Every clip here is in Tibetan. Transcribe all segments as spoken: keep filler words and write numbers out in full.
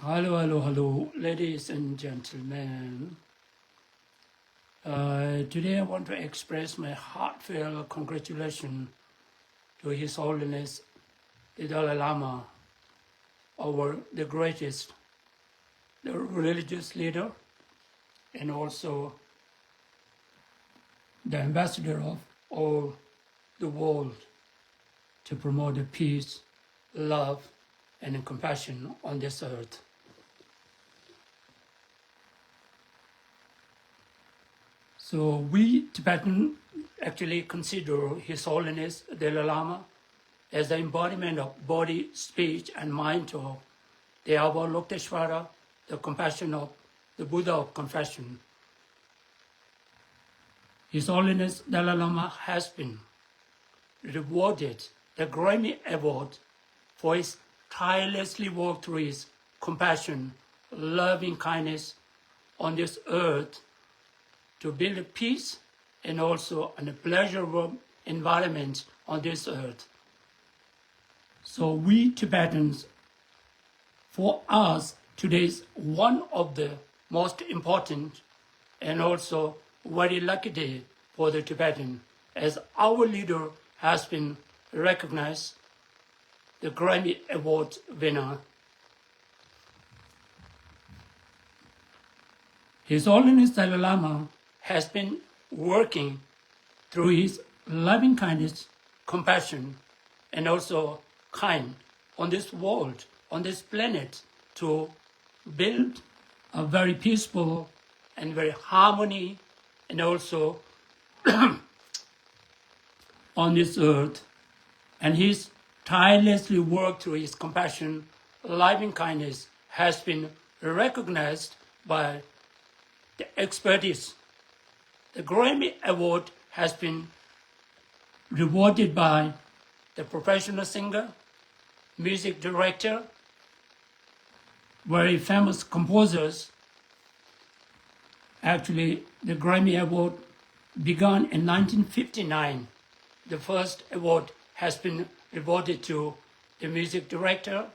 Hello, hello, hello, ladies and gentlemen. Uh, today I want to express my heartfelt congratulations to His Holiness the Dalai Lama, our the greatest, the religious leader, and also the ambassador of all the world to promote the peace, love, and compassion on this earth. So we Tibetan actually consider His Holiness Dalai Lama as the embodiment of body, speech, and mind of the Avalokiteshvara, the compassion of the Buddha of compassion. His Holiness Dalai Lama has been rewarded the Grammy Award for his tirelessly work through his compassion, loving kindness on this earth to build peace and also a pleasurable environment on this earth. So we Tibetans, for us, today is one of the most important and also very lucky day for the Tibetan, as our leader has been recognized, the Grammy Award winner. His Holiness Dalai Lama has been working through his loving kindness, compassion, and also kind on this world, on this planet, to build a very peaceful and very harmony, and also on this earth, and his tirelessly work through his compassion, loving kindness has been recognized by the expertise. The Grammy Award has been rewarded by the professional singer, music director, very famous composers. Actually, the Grammy Award began in nineteen fifty-nine. The first award has been awarded to the music director,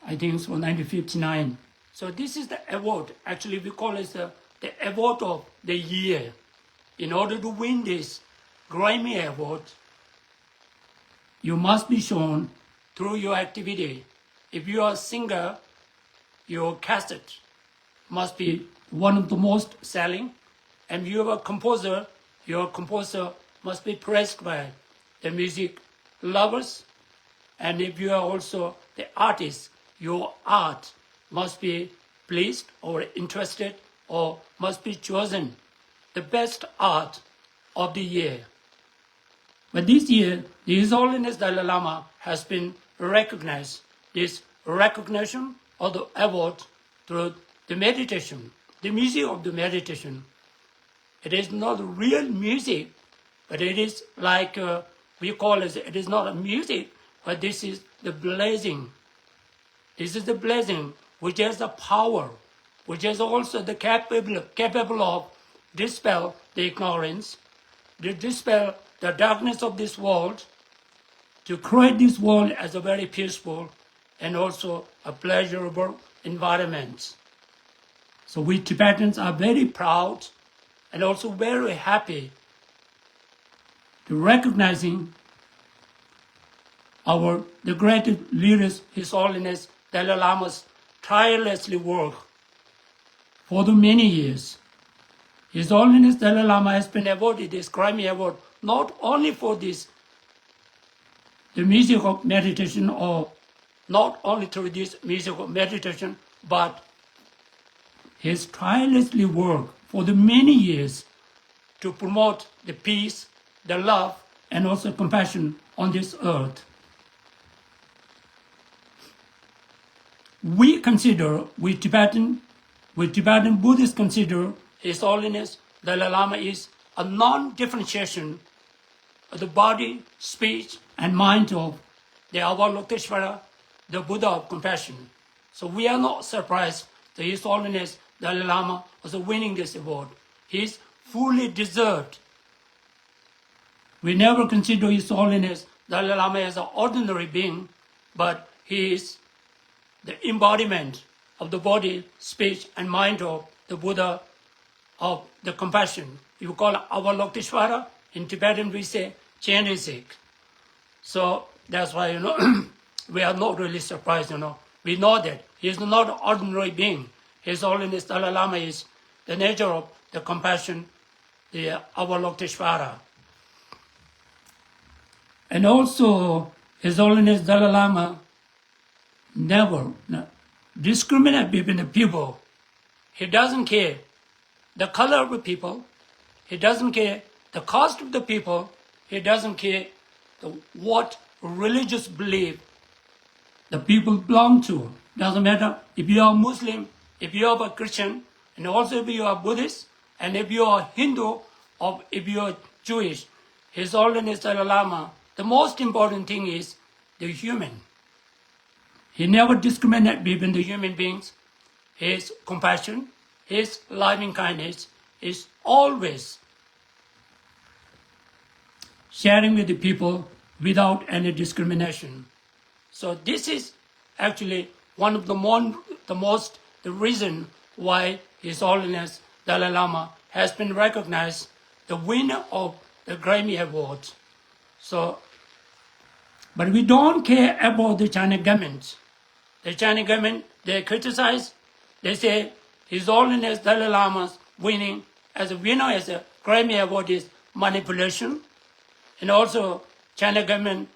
I think it's for nineteen fifty-nine. So this is the award. Actually, we call it the, the award of the year. In order to win this Grammy Award, you must be shown through your activity. If you are a singer, your cassette must be one of the most selling, and you are a composer, your composer must be praised by the music lovers, and if you are also the artist, your art must be pleased or interested or must be chosen the best art of the year. But this year, His Holiness Dalai Lama has been recognized. This recognition of the award through the meditation, the music of the meditation. It is not real music, but it is like, uh, we call it, it is not a music, but this is the blessing. This is the blessing which has the power, which is also the capable, capable of dispel the ignorance, to dispel the darkness of this world, to create this world as a very peaceful and also a pleasurable environment. So we Tibetans are very proud and also very happy to recognizing our the great leaders, His Holiness Dalai Lama's tirelessly work for the many years. His Holiness Dalai Lama has been awarded this Grammy Award not only for this the music of meditation, or not only through this music of meditation, but his tirelessly work for the many years to promote the peace, the love, and also compassion on this earth. We consider, we Tibetan, we Tibetan Buddhists consider His Holiness Dalai Lama is a non-differentiation of the body, speech, and mind of the Avalokiteshvara, the Buddha of compassion. So we are not surprised that His Holiness Dalai Lama was winning this award. He is fully deserved. We never consider His Holiness Dalai Lama as an ordinary being, but he is the embodiment of the body, speech, and mind of the Buddha of the compassion. You call Avalokiteshvara, in Tibetan we say Chenrezig. So that's why, you know, we are not really surprised, you know. We know that he is not an ordinary being. His Holiness Dalai Lama is the nature of the compassion, the Avalokiteshvara. And also, His Holiness Dalai Lama never, no, discriminate between the people. He doesn't care the color of the people. He doesn't care the caste of the people. He doesn't care the, what religious belief the people belong to. Doesn't matter if you are Muslim, if you are a Christian, and also if you are Buddhist, and if you are Hindu, or if you are Jewish. His Holiness Dalai Lama, the most important thing is the human. He never discriminate between the human beings. His compassion, his loving kindness is always sharing with the people without any discrimination. So this is actually one of the, mon- the most, the reason why His Holiness Dalai Lama has been recognized the winner of the Grammy Award. So, but we don't care about the China government. The China government, they criticize, they say His Holiness Dalai Lama's winning as a winner as a Grammy Award is manipulation. And also, China government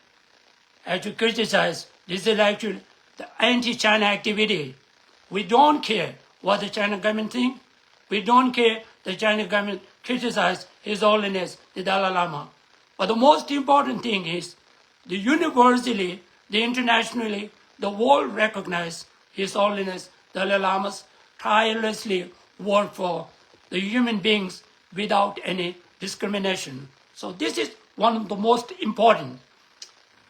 actually criticize, this is actually the anti-China activity. We don't care what the China government think. We don't care the China government criticize His Holiness the Dalai Lama. But the most important thing is the universally, the internationally, the world recognize His Holiness Dalai Lama's tirelessly work for the human beings without any discrimination. So this is one of the most important.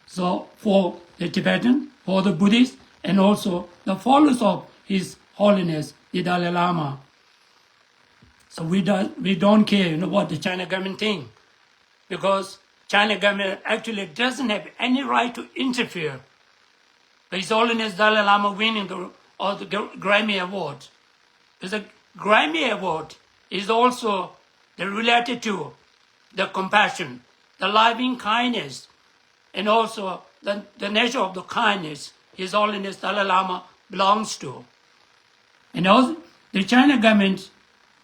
So for the Tibetan, for the Buddhist, and also the followers of His Holiness the Dalai Lama. So we don't, we don't care, you know, what the China government think, because China government actually doesn't have any right to interfere. But His Holiness Dalai Lama winning the, or the Gr- Grammy Award. Because the Grammy Award is also the related to the compassion, the loving kindness, and also the, the nature of the kindness His Holiness Dalai Lama belongs to. And also, the China government,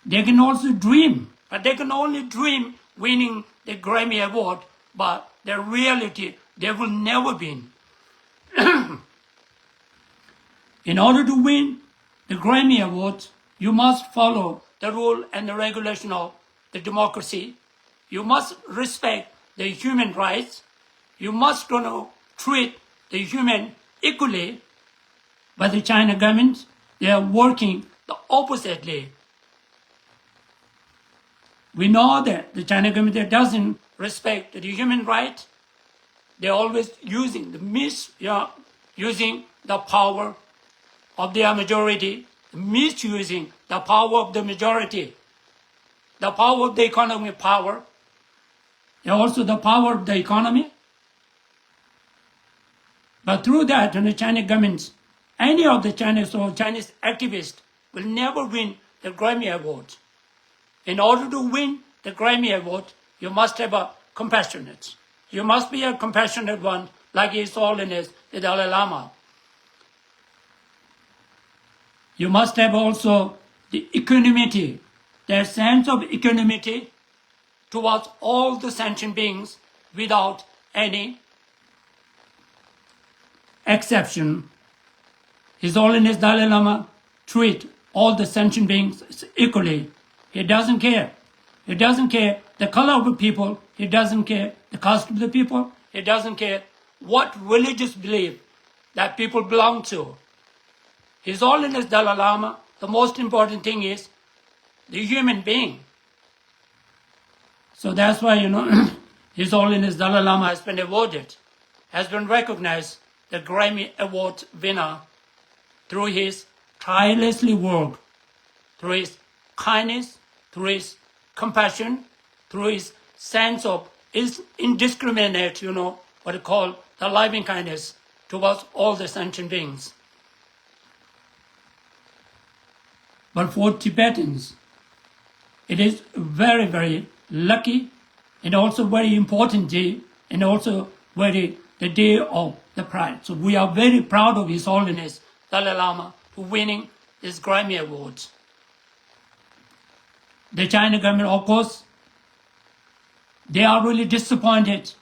they can also dream, but they can only dream winning the Grammy Award, but the reality, they will never win. In order to win the Grammy Award, you must follow the rule and the regulation of the democracy. You must respect the human rights. You must gonna treat the human equally. But the China government, they are working the oppositely. We know that the China government, that doesn't respect the human right. They're always using the mis, you know, using the power of their majority, misusing the power of the majority, the power of the economic power, and also the power of the economy. But through that, you know, Chinese governments, any of the Chinese or Chinese activists will never win the Grammy Award. In order to win the Grammy Award, you must have a compassionate. You must be a compassionate one, like His Holiness the Dalai Lama. You must have also the equanimity, the sense of equanimity towards all the sentient beings without any exception. His Holiness Dalai Lama treat all the sentient beings equally. He doesn't care. He doesn't care the color of the people. He doesn't care the caste of the people. He doesn't care what religious belief that people belong to. His Holiness Dalai Lama, the most important thing is the human being. So that's why, you know, His Holiness Dalai Lama has been awarded, has been recognized the Grammy Award winner through his tirelessly work, through his kindness, through his compassion, through his sense of his indiscriminate, you know, what you call the loving kindness towards all the sentient beings. But for Tibetans, it is very, very lucky and also very important day and also very the day of the pride. So we are very proud of His Holiness Dalai Lama for winning this Grammy Award. The China government, of course, they are really disappointed.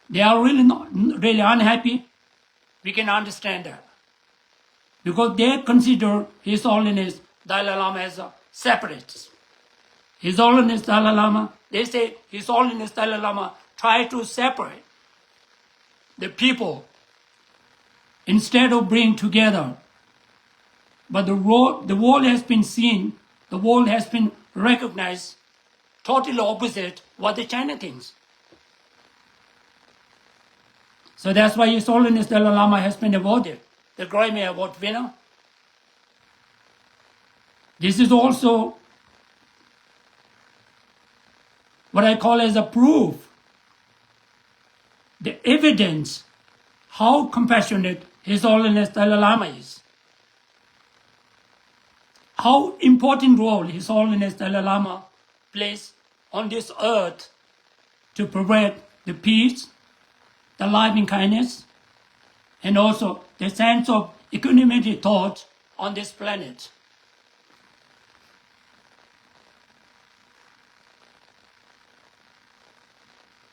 They are really not really unhappy. We can understand that. Because they consider His Holiness Dalai Lama as a separatist. His Holiness Dalai Lama, they say His Holiness Dalai Lama tried to separate the people instead of bring together. But the world, the world has been seen, the world has been recognized totally opposite what the China thinks. So that's why His Holiness Dalai Lama has been awarded the Grammy Award winner. This is also what I call as a proof, the evidence how compassionate His Holiness Dalai Lama is, how important role His Holiness Dalai Lama plays on this earth to promote the peace, the loving kindness, and also the sense of equanimity thought on this planet.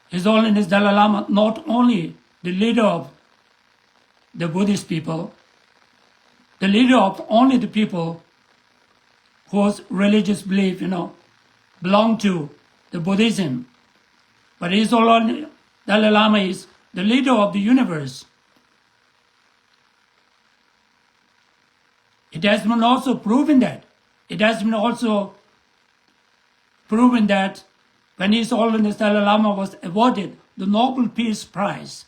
His Holiness Dalai Lama, not only the leader of the Buddhist people, the leader of only the people whose religious belief, you know, belong to the Buddhism. But His Holiness Dalai Lama is the leader of the universe. It has been also proven that. It has been also proven that when His Holiness Dalai Lama was awarded the Nobel Peace Prize,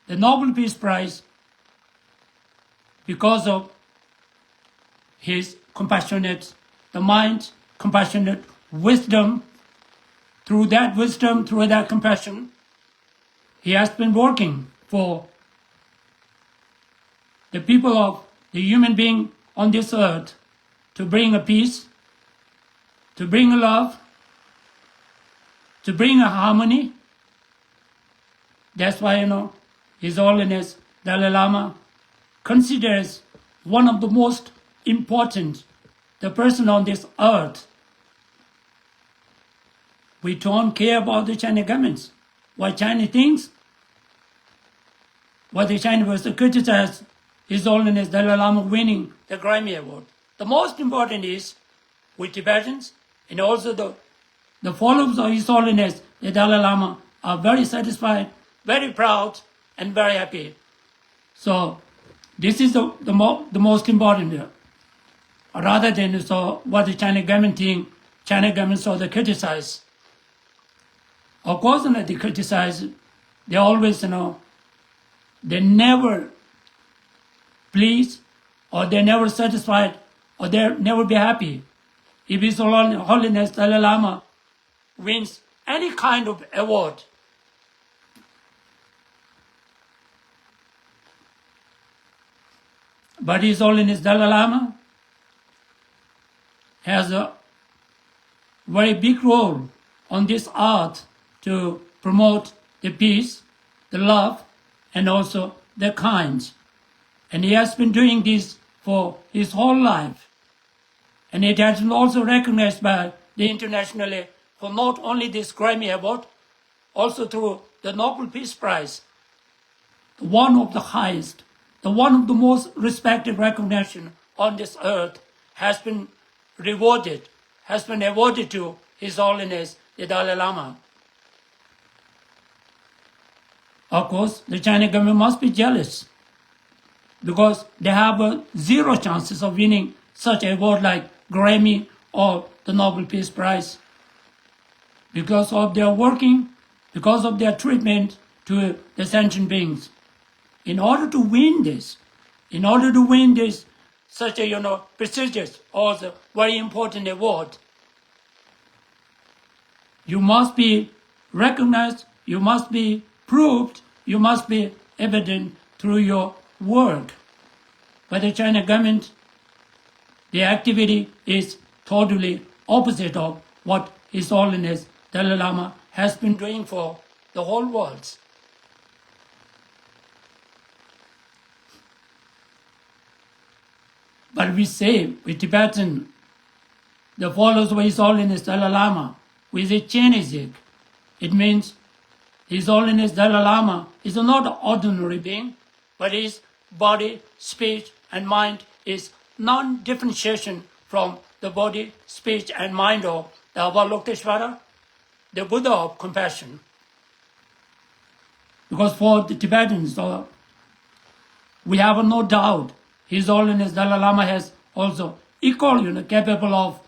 the Nobel Peace Prize, because of his compassionate, the mind, compassionate wisdom, through that wisdom, through that compassion, he has been working for the people of the human being on this earth to bring a peace, to bring a love, to bring a harmony. That's why, you know, His Holiness Dalai Lama considers one of the most important, the person on this earth. We don't care about the China governments, what China thinks, what the China was to criticize His Holiness Dalai Lama winning the Grammy Award. The most important is we Tibetans and also the, the followers of His Holiness the Dalai Lama are very satisfied, very proud, and very happy. So this is the, the, mo- the most important here. Rather than so what the China government think, China government so they criticize. Of course, you know, they criticize. They always, you know, they never please or they never satisfied or they never be happy. If His Hol- Holiness Dalai Lama wins any kind of award, but His Holiness Dalai Lama has a very big role on this earth to promote the peace, the love, and also the kind. And he has been doing this for his whole life. And it has been also recognized by the internationally for not only this Grammy Award, also through the Nobel Peace Prize, one of the highest, the one of the most respected recognition on this earth has been rewarded, has been awarded to His Holiness the Dalai Lama. Of course, the China government must be jealous because they have uh, zero chances of winning such award like Grammy or the Nobel Peace Prize because of their working, because of their treatment to the sentient beings. In order to win this, in order to win this such a you know prestigious or the very important award, you must be recognized, you must be proved, you must be evident through your work. by the China government, the activity is totally opposite of what His Holiness Dalai Lama has been doing for the whole world. But we say, we Tibetan, the followers of His Holiness Dalai Lama, we say Chenizig. It means His Holiness Dalai Lama is not an ordinary being, but his body, speech, and mind is non-differentiation from the body, speech, and mind of the Avalokiteshvara, the Buddha of compassion. Because for the Tibetans, uh, we have no doubt His Holiness Dalai Lama has also equal, you know, capable of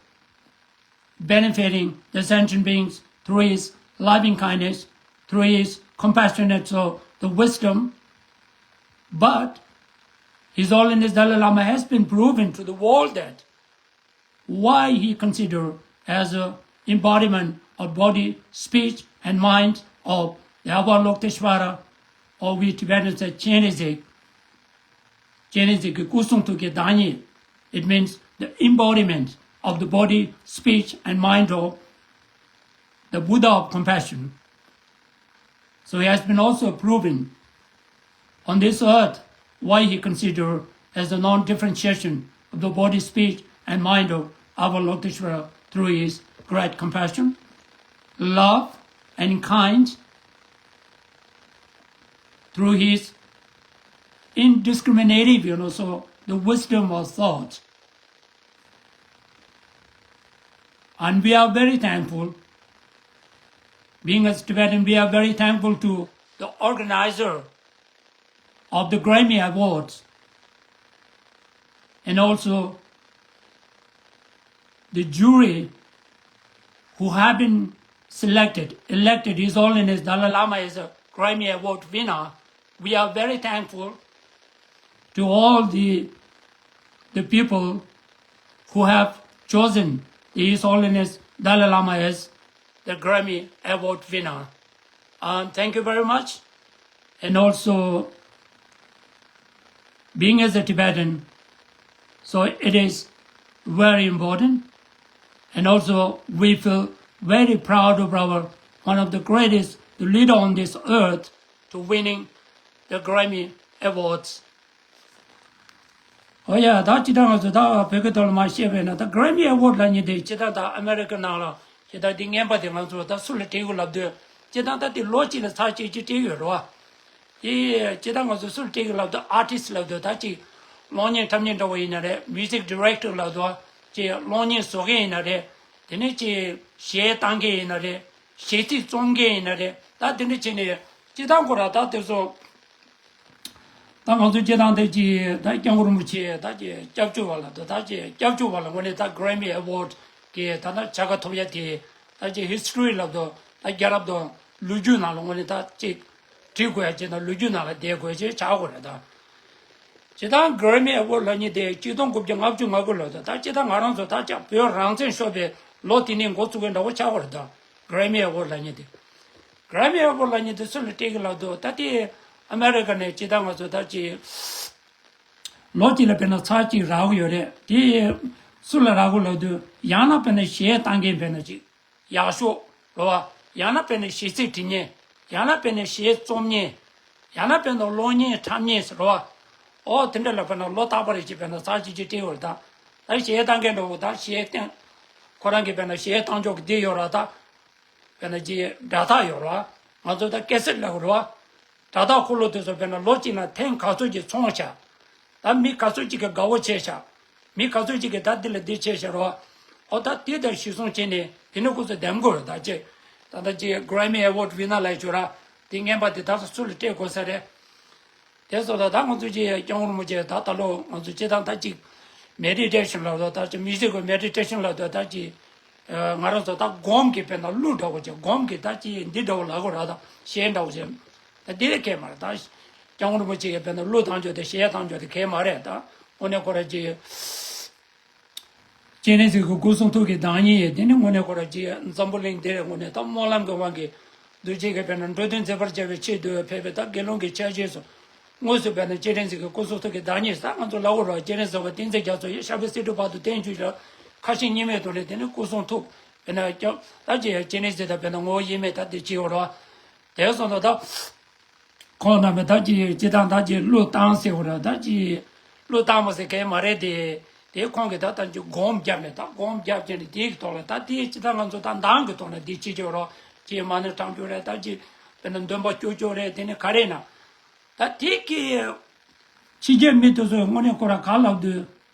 benefiting the sentient beings through his loving kindness, through his compassionate, so the wisdom. But His Holiness Dalai Lama has been proven to the world that why he considered as a embodiment of body, speech, and mind of the Avalokiteshvara, or we Tibetans say Chenrezig, Chenrezig ki kusung tu ke danyi. It means the embodiment of the body, speech, and mind of the Buddha of compassion. So he has been also proven on this earth why he considered as the non-differentiation of the body, speech, and mind of Avalokiteshvara through his great compassion, love, and kind, through his indiscriminative, you know, so the wisdom of thought. And we are very thankful. Being as Tibetan, we are very thankful to the organizer of the Grammy Awards and also the jury who have been selected, elected His Holiness Dalai Lama as a Grammy Award winner. We are very thankful to all the, the people who have chosen His Holiness Dalai Lama as the Grammy Award winner. And thank you very much. And also, being as a Tibetan, so it is very important. And also, we feel very proud of our, one of the greatest, the leader on this earth, to winning the Grammy Awards. ཨོ་ཡ། ད་སྤྱིར་བཏང་ང་ཚོ་ད་བོད་སྐད་ཐོག་ལ་མ་བཤད་པས་ན། ད་Grammy Award ལབ་མཁན་དེ་སྤྱིར་བཏང་ད་ཨ་མེ་རི་ཀ་ནང་ལ་སྤྱིར་བཏང་དེ་རྔན་པ་དེ་ང་ཚོ་ད་སུ་ལ་སྤྲད་དགོས་ལབ་དུས། སྤྱིར་བཏང་ད་དེ་ལོ་གཅིག་ལ་ཚར་གཅིག་ཅིག་སྤྲད་ཡོད་རེད་བ། དེ་སྤྱིར་བཏང་ང་ཚོ་སུ་ལ་སྤྲད་དགོས་ལབ་དུས། ཨར་ཊིསི་ལབ་དུས་ད་ཅིག་གློག་བརྙན་འཁྲབ་མཁན་འདྲ་བོ་ཡིན་ན་རེད། Music Director ལབ་དུས་ཅིག་གློག་བརྙན་བཟོ་མཁན་ཡིན་ན་རེད། དེ་ནས་ཅིག་གཞས་བཏང་མཁན་ཡིན་ན་རེད། གཞས་ཚིག་རྩོམ་མཁན་ཡིན་ན་རེད། ད་དེ་འདྲ་བྱས་ནས་སྤྱིར་བཏང་ཁོ་ར་ད་དེ་ཚོ། ད་ང་ཚོ་སྤྱིར་བཏང་དེ་ཅིག་ད་སྐྱབས་མགོན་རིན་པོ་ཆེ་ད་ཅིག་སྐྱབས་བཅོལ་བ་ལ། ད་ད་ཅིག་སྐྱབས་བཅོལ་བ་ལ་ངོས་ནས་ད་Grammy Award གི་ད་ད་བྱ་དགའ་ཐོབ་ཡ་དེ། ད་ཅིག་ཧིས་ཊོ་རི་ལབ་དུས་ད་རྒྱལ་རབས་དང་ལོ་རྒྱུས་ནང་ལ་ངོས་ནས་ད་ཅིག་བྲིས་དགོས་ཡ་ཅིག་དང་། ལོ་རྒྱུས་ནང་ལ་བསྡད་དགོས་ཅིག་ཆགས་དགོས་རེད་ད། སྤྱིར་བཏང་Grammy Award ལབ་མཁན་དེ་གཅིག་སྟོང་དགུ་བརྒྱ་ལྔ་བཅུ་ང་དགུ་ལོ་ད། ད་སྤྱིར་བཏང་ང་རང་ཚོ་ད་ཅིག་བོད་རང་བཙན་ཤོར་བའི་ལོ་དེ་ནས་འགོ་བཙུགས་པའི་འདྲ་བོ་ཆགས་དགོས་རེད་ད། Grammy Award ལབ་མཁན་དེ། Grammy Award ལབ་མཁན་དེ་སུ་ལ་སྤྲད་ཀྱི་ལབ་དུས། ད་དེ་ཨ་མེ་རི་ཀ་ནས་སྤྱིར་བཏང་ང་ཚོ་ད་ཅིག་ལོ་གཅིག་ལ་དཔེར་ན་ཚར་གཅིག་རག་གི་ཡོད་རེད། དེ་སུ་ལ་རག་གི་ལབ་དུས། ཡང་ན་དཔེར་ན་གཞས་བཏང་མཁན་དཔེར་ན་ཅིག་ཡག་ཤོས་རེད་བ། ཡང་ན་དཔེར་ན་གཞས་ཚིག་འབྲི་མཁན། ཡང་ན་དཔེར་ན་གཞས་རྩོམ་མཁན། ཡང་ན་དཔེར་ན་གློག་བརྙན་འཁྲབ་མཁན་ཟེར་རེད་བ། ཨོ་དེ་འདྲ་ལ་དཔེར་ན་ལོ་རྟག་པར་རེ་ཅིག་དཔེར་ན་ཚར་གཅིག་ཅིག་སྤྲད་ཡོད་རེད་ད། ད་གཞས་བཏང་མཁན་འདྲ་བོ་ད་གཞས་བཏང་། ཁོ་རང་གིས་དཔེར་ན་གཞས་བཏང་ཕྱོགས་ཀྱི་འདི་ཡོད་རེད་ད། དཔེར་ན་ཅིག་སྒྲ་ཐག་ཡོད་རེད་བ། ང་ཚོ་ད་ཀེ་སེཊ་ལབ་ཀྱི་རེད་བ། སྒྲ་ཐག་འཁོར་ལོ་དེ་ཚོ་དཔེར་ན་ལོ་གཅིག་ནང་ཐེངས་ག་ཚོད་ཅིག་ཚོང་བྱས། ད་མི་ག་ཚོད་ཅིག་གིས་དགའ་བོ་བྱས་བཞག་མི་ག་ཚོད་ཅིག་གིས་ད་འདི་ལ་འདི་བྱས་བཞག་རེད་བ། ཨོ་ད་དེ་ལྟར་གཞིར་བཟུང་བྱས་ནས་དེ་ནས་ཁོ་ཚོ་འདེམས་དགོས་རེད་ད། ཅེས་ད་ལྟ་ཅིག་Grammy Award winner ལབ་ཡོད་ར། དེ་རྔན་པ་དེ་ད་སུ་ལ་སྤྲད་དགོས་ས་རེད། དེ་སོགས་ལ་ད་ང་ཚོ་ཅིག་སྐྱབས་མགོན་རིན་པོ་ཆེ་ད་ད་ལོ་ང་ཚོ་སྤྱིར་བཏང་ད་ཅིག་མེ་ཌི་ཊེ་ཤན་ལབ་དུས། ད་ཅིག་མིའུ་ཟིག་གི་མེ་ཌི་ཊེ་ཤན་ལབ་དུས། ད་ཅིག་ང་རང་ཚོ་ད་སྒོམ་གྱི་དཔེར་ན་གླུ་འདྲ་བོ་ཅིག་སྒོམ་གྱི་ད་ཅིག་འདི་འདྲ་བོ་ལབ་དགོས་ར། ད་གཞས་འདྲ་བོ་ཅིག་ད་འདི་ལས་གལ་མ་རེད་ད། སྐྱབས་མགོན་རིན་པོ་ཆེ་གི་དཔེར་ན་གླུ་བཏང་ཕྱོགས་དེ་གཞས་བཏང་ཕྱོགས་དེ་གལ་མ་རེད་ད། དངོས་གནས་ཁོ་ར་ཅིག་སྤྱན་རས་གཟིགས་ཀྱི་སྐུ་གསུང་ཐུགས་ཀྱི་བདག་ཉིད་ཡིན། དེ་ནི་དངོས་གནས་ཁོ་ར་ཅིག་འཛམ་བུ་གླིང་འདིར་དངོས་གནས་ད་སྨོན་ལམ་གྱི་དབང་གིས་རྡོ་རྗེ་གི་དཔེར་ན་འགྲོ་དོན་མཛད་པར་བྱ་བའི་ཆེད་དུ་ཕེབས་པའི་ད་དགེ་སློང་གི་ཆ་བྱད་སོགས། དངོས་སུ་དཔེར་ན་སྤྱན་རས་གཟིགས་ཀྱི་སྐུ་གསུང་ཐུགས་ཀྱི་བདག་ཉིད་ཟེར་ང་ཚོ་ལབ་དགོས་རེད་བ། སྤྱན་རས་གཟིགས་པ་བསྟན་འཛིན་རྒྱ་མཚོ་ཡི་ཞབས་པད་སྲིད་མཐའི་བར་དུ་བརྟན་བཞུགས་ལ་ཁ་ཞེ་གཉིས་མེད་དུ་ནས་དེ་ནས་སྐུ་གསུང་ཐུགས་དཔེར་ན་ཀྱང་ད་ཅི་ཡང་སྤྱན་རས་གཟིགས་དང་དཔེར་ན་ངོ་བོ་དབྱེར་མེད་ད་དེ་བྱེད་དགོས་རེད་བ། དེ་སོང་ཙང་ད། ཁོང་རྣམ་པས་ད་ཅི་ཅི་དང་ད་ཅི་བློས་བཏང་ཟེར་བ་རེད། ད་ཅི་བློས་བཏང་མ་ཟེར་གལ་མ་རེད་དེ། དེ་ཁོང་གིས་ད་ད་ཅི་སྒོམ་བརྒྱབ་ནས་ད་སྒོམ་བརྒྱབ་བྱས་ནས་དེའི་ཐོག་ལ་ད་དེ་ཅི་ད་ང་ཚོ་ད་མདང་གི་ཐོག་ལ་འདི་ཅི་བྱོས་རོགས་ཅི་མ་ཎི་བགྲང་རྒྱུ་རེད། ད་ཅི་དཔེར་ན་འདོན་པ་སྐྱོར་རྒྱུ་རེད། དེ་ནི་ག་རེ་ན། ད་དེ་གི་ཕྱི་རྒྱལ་མི་དེ་ཚོས་དངོས་གནས་ཁོ་རང་ག་ལབ་དུས།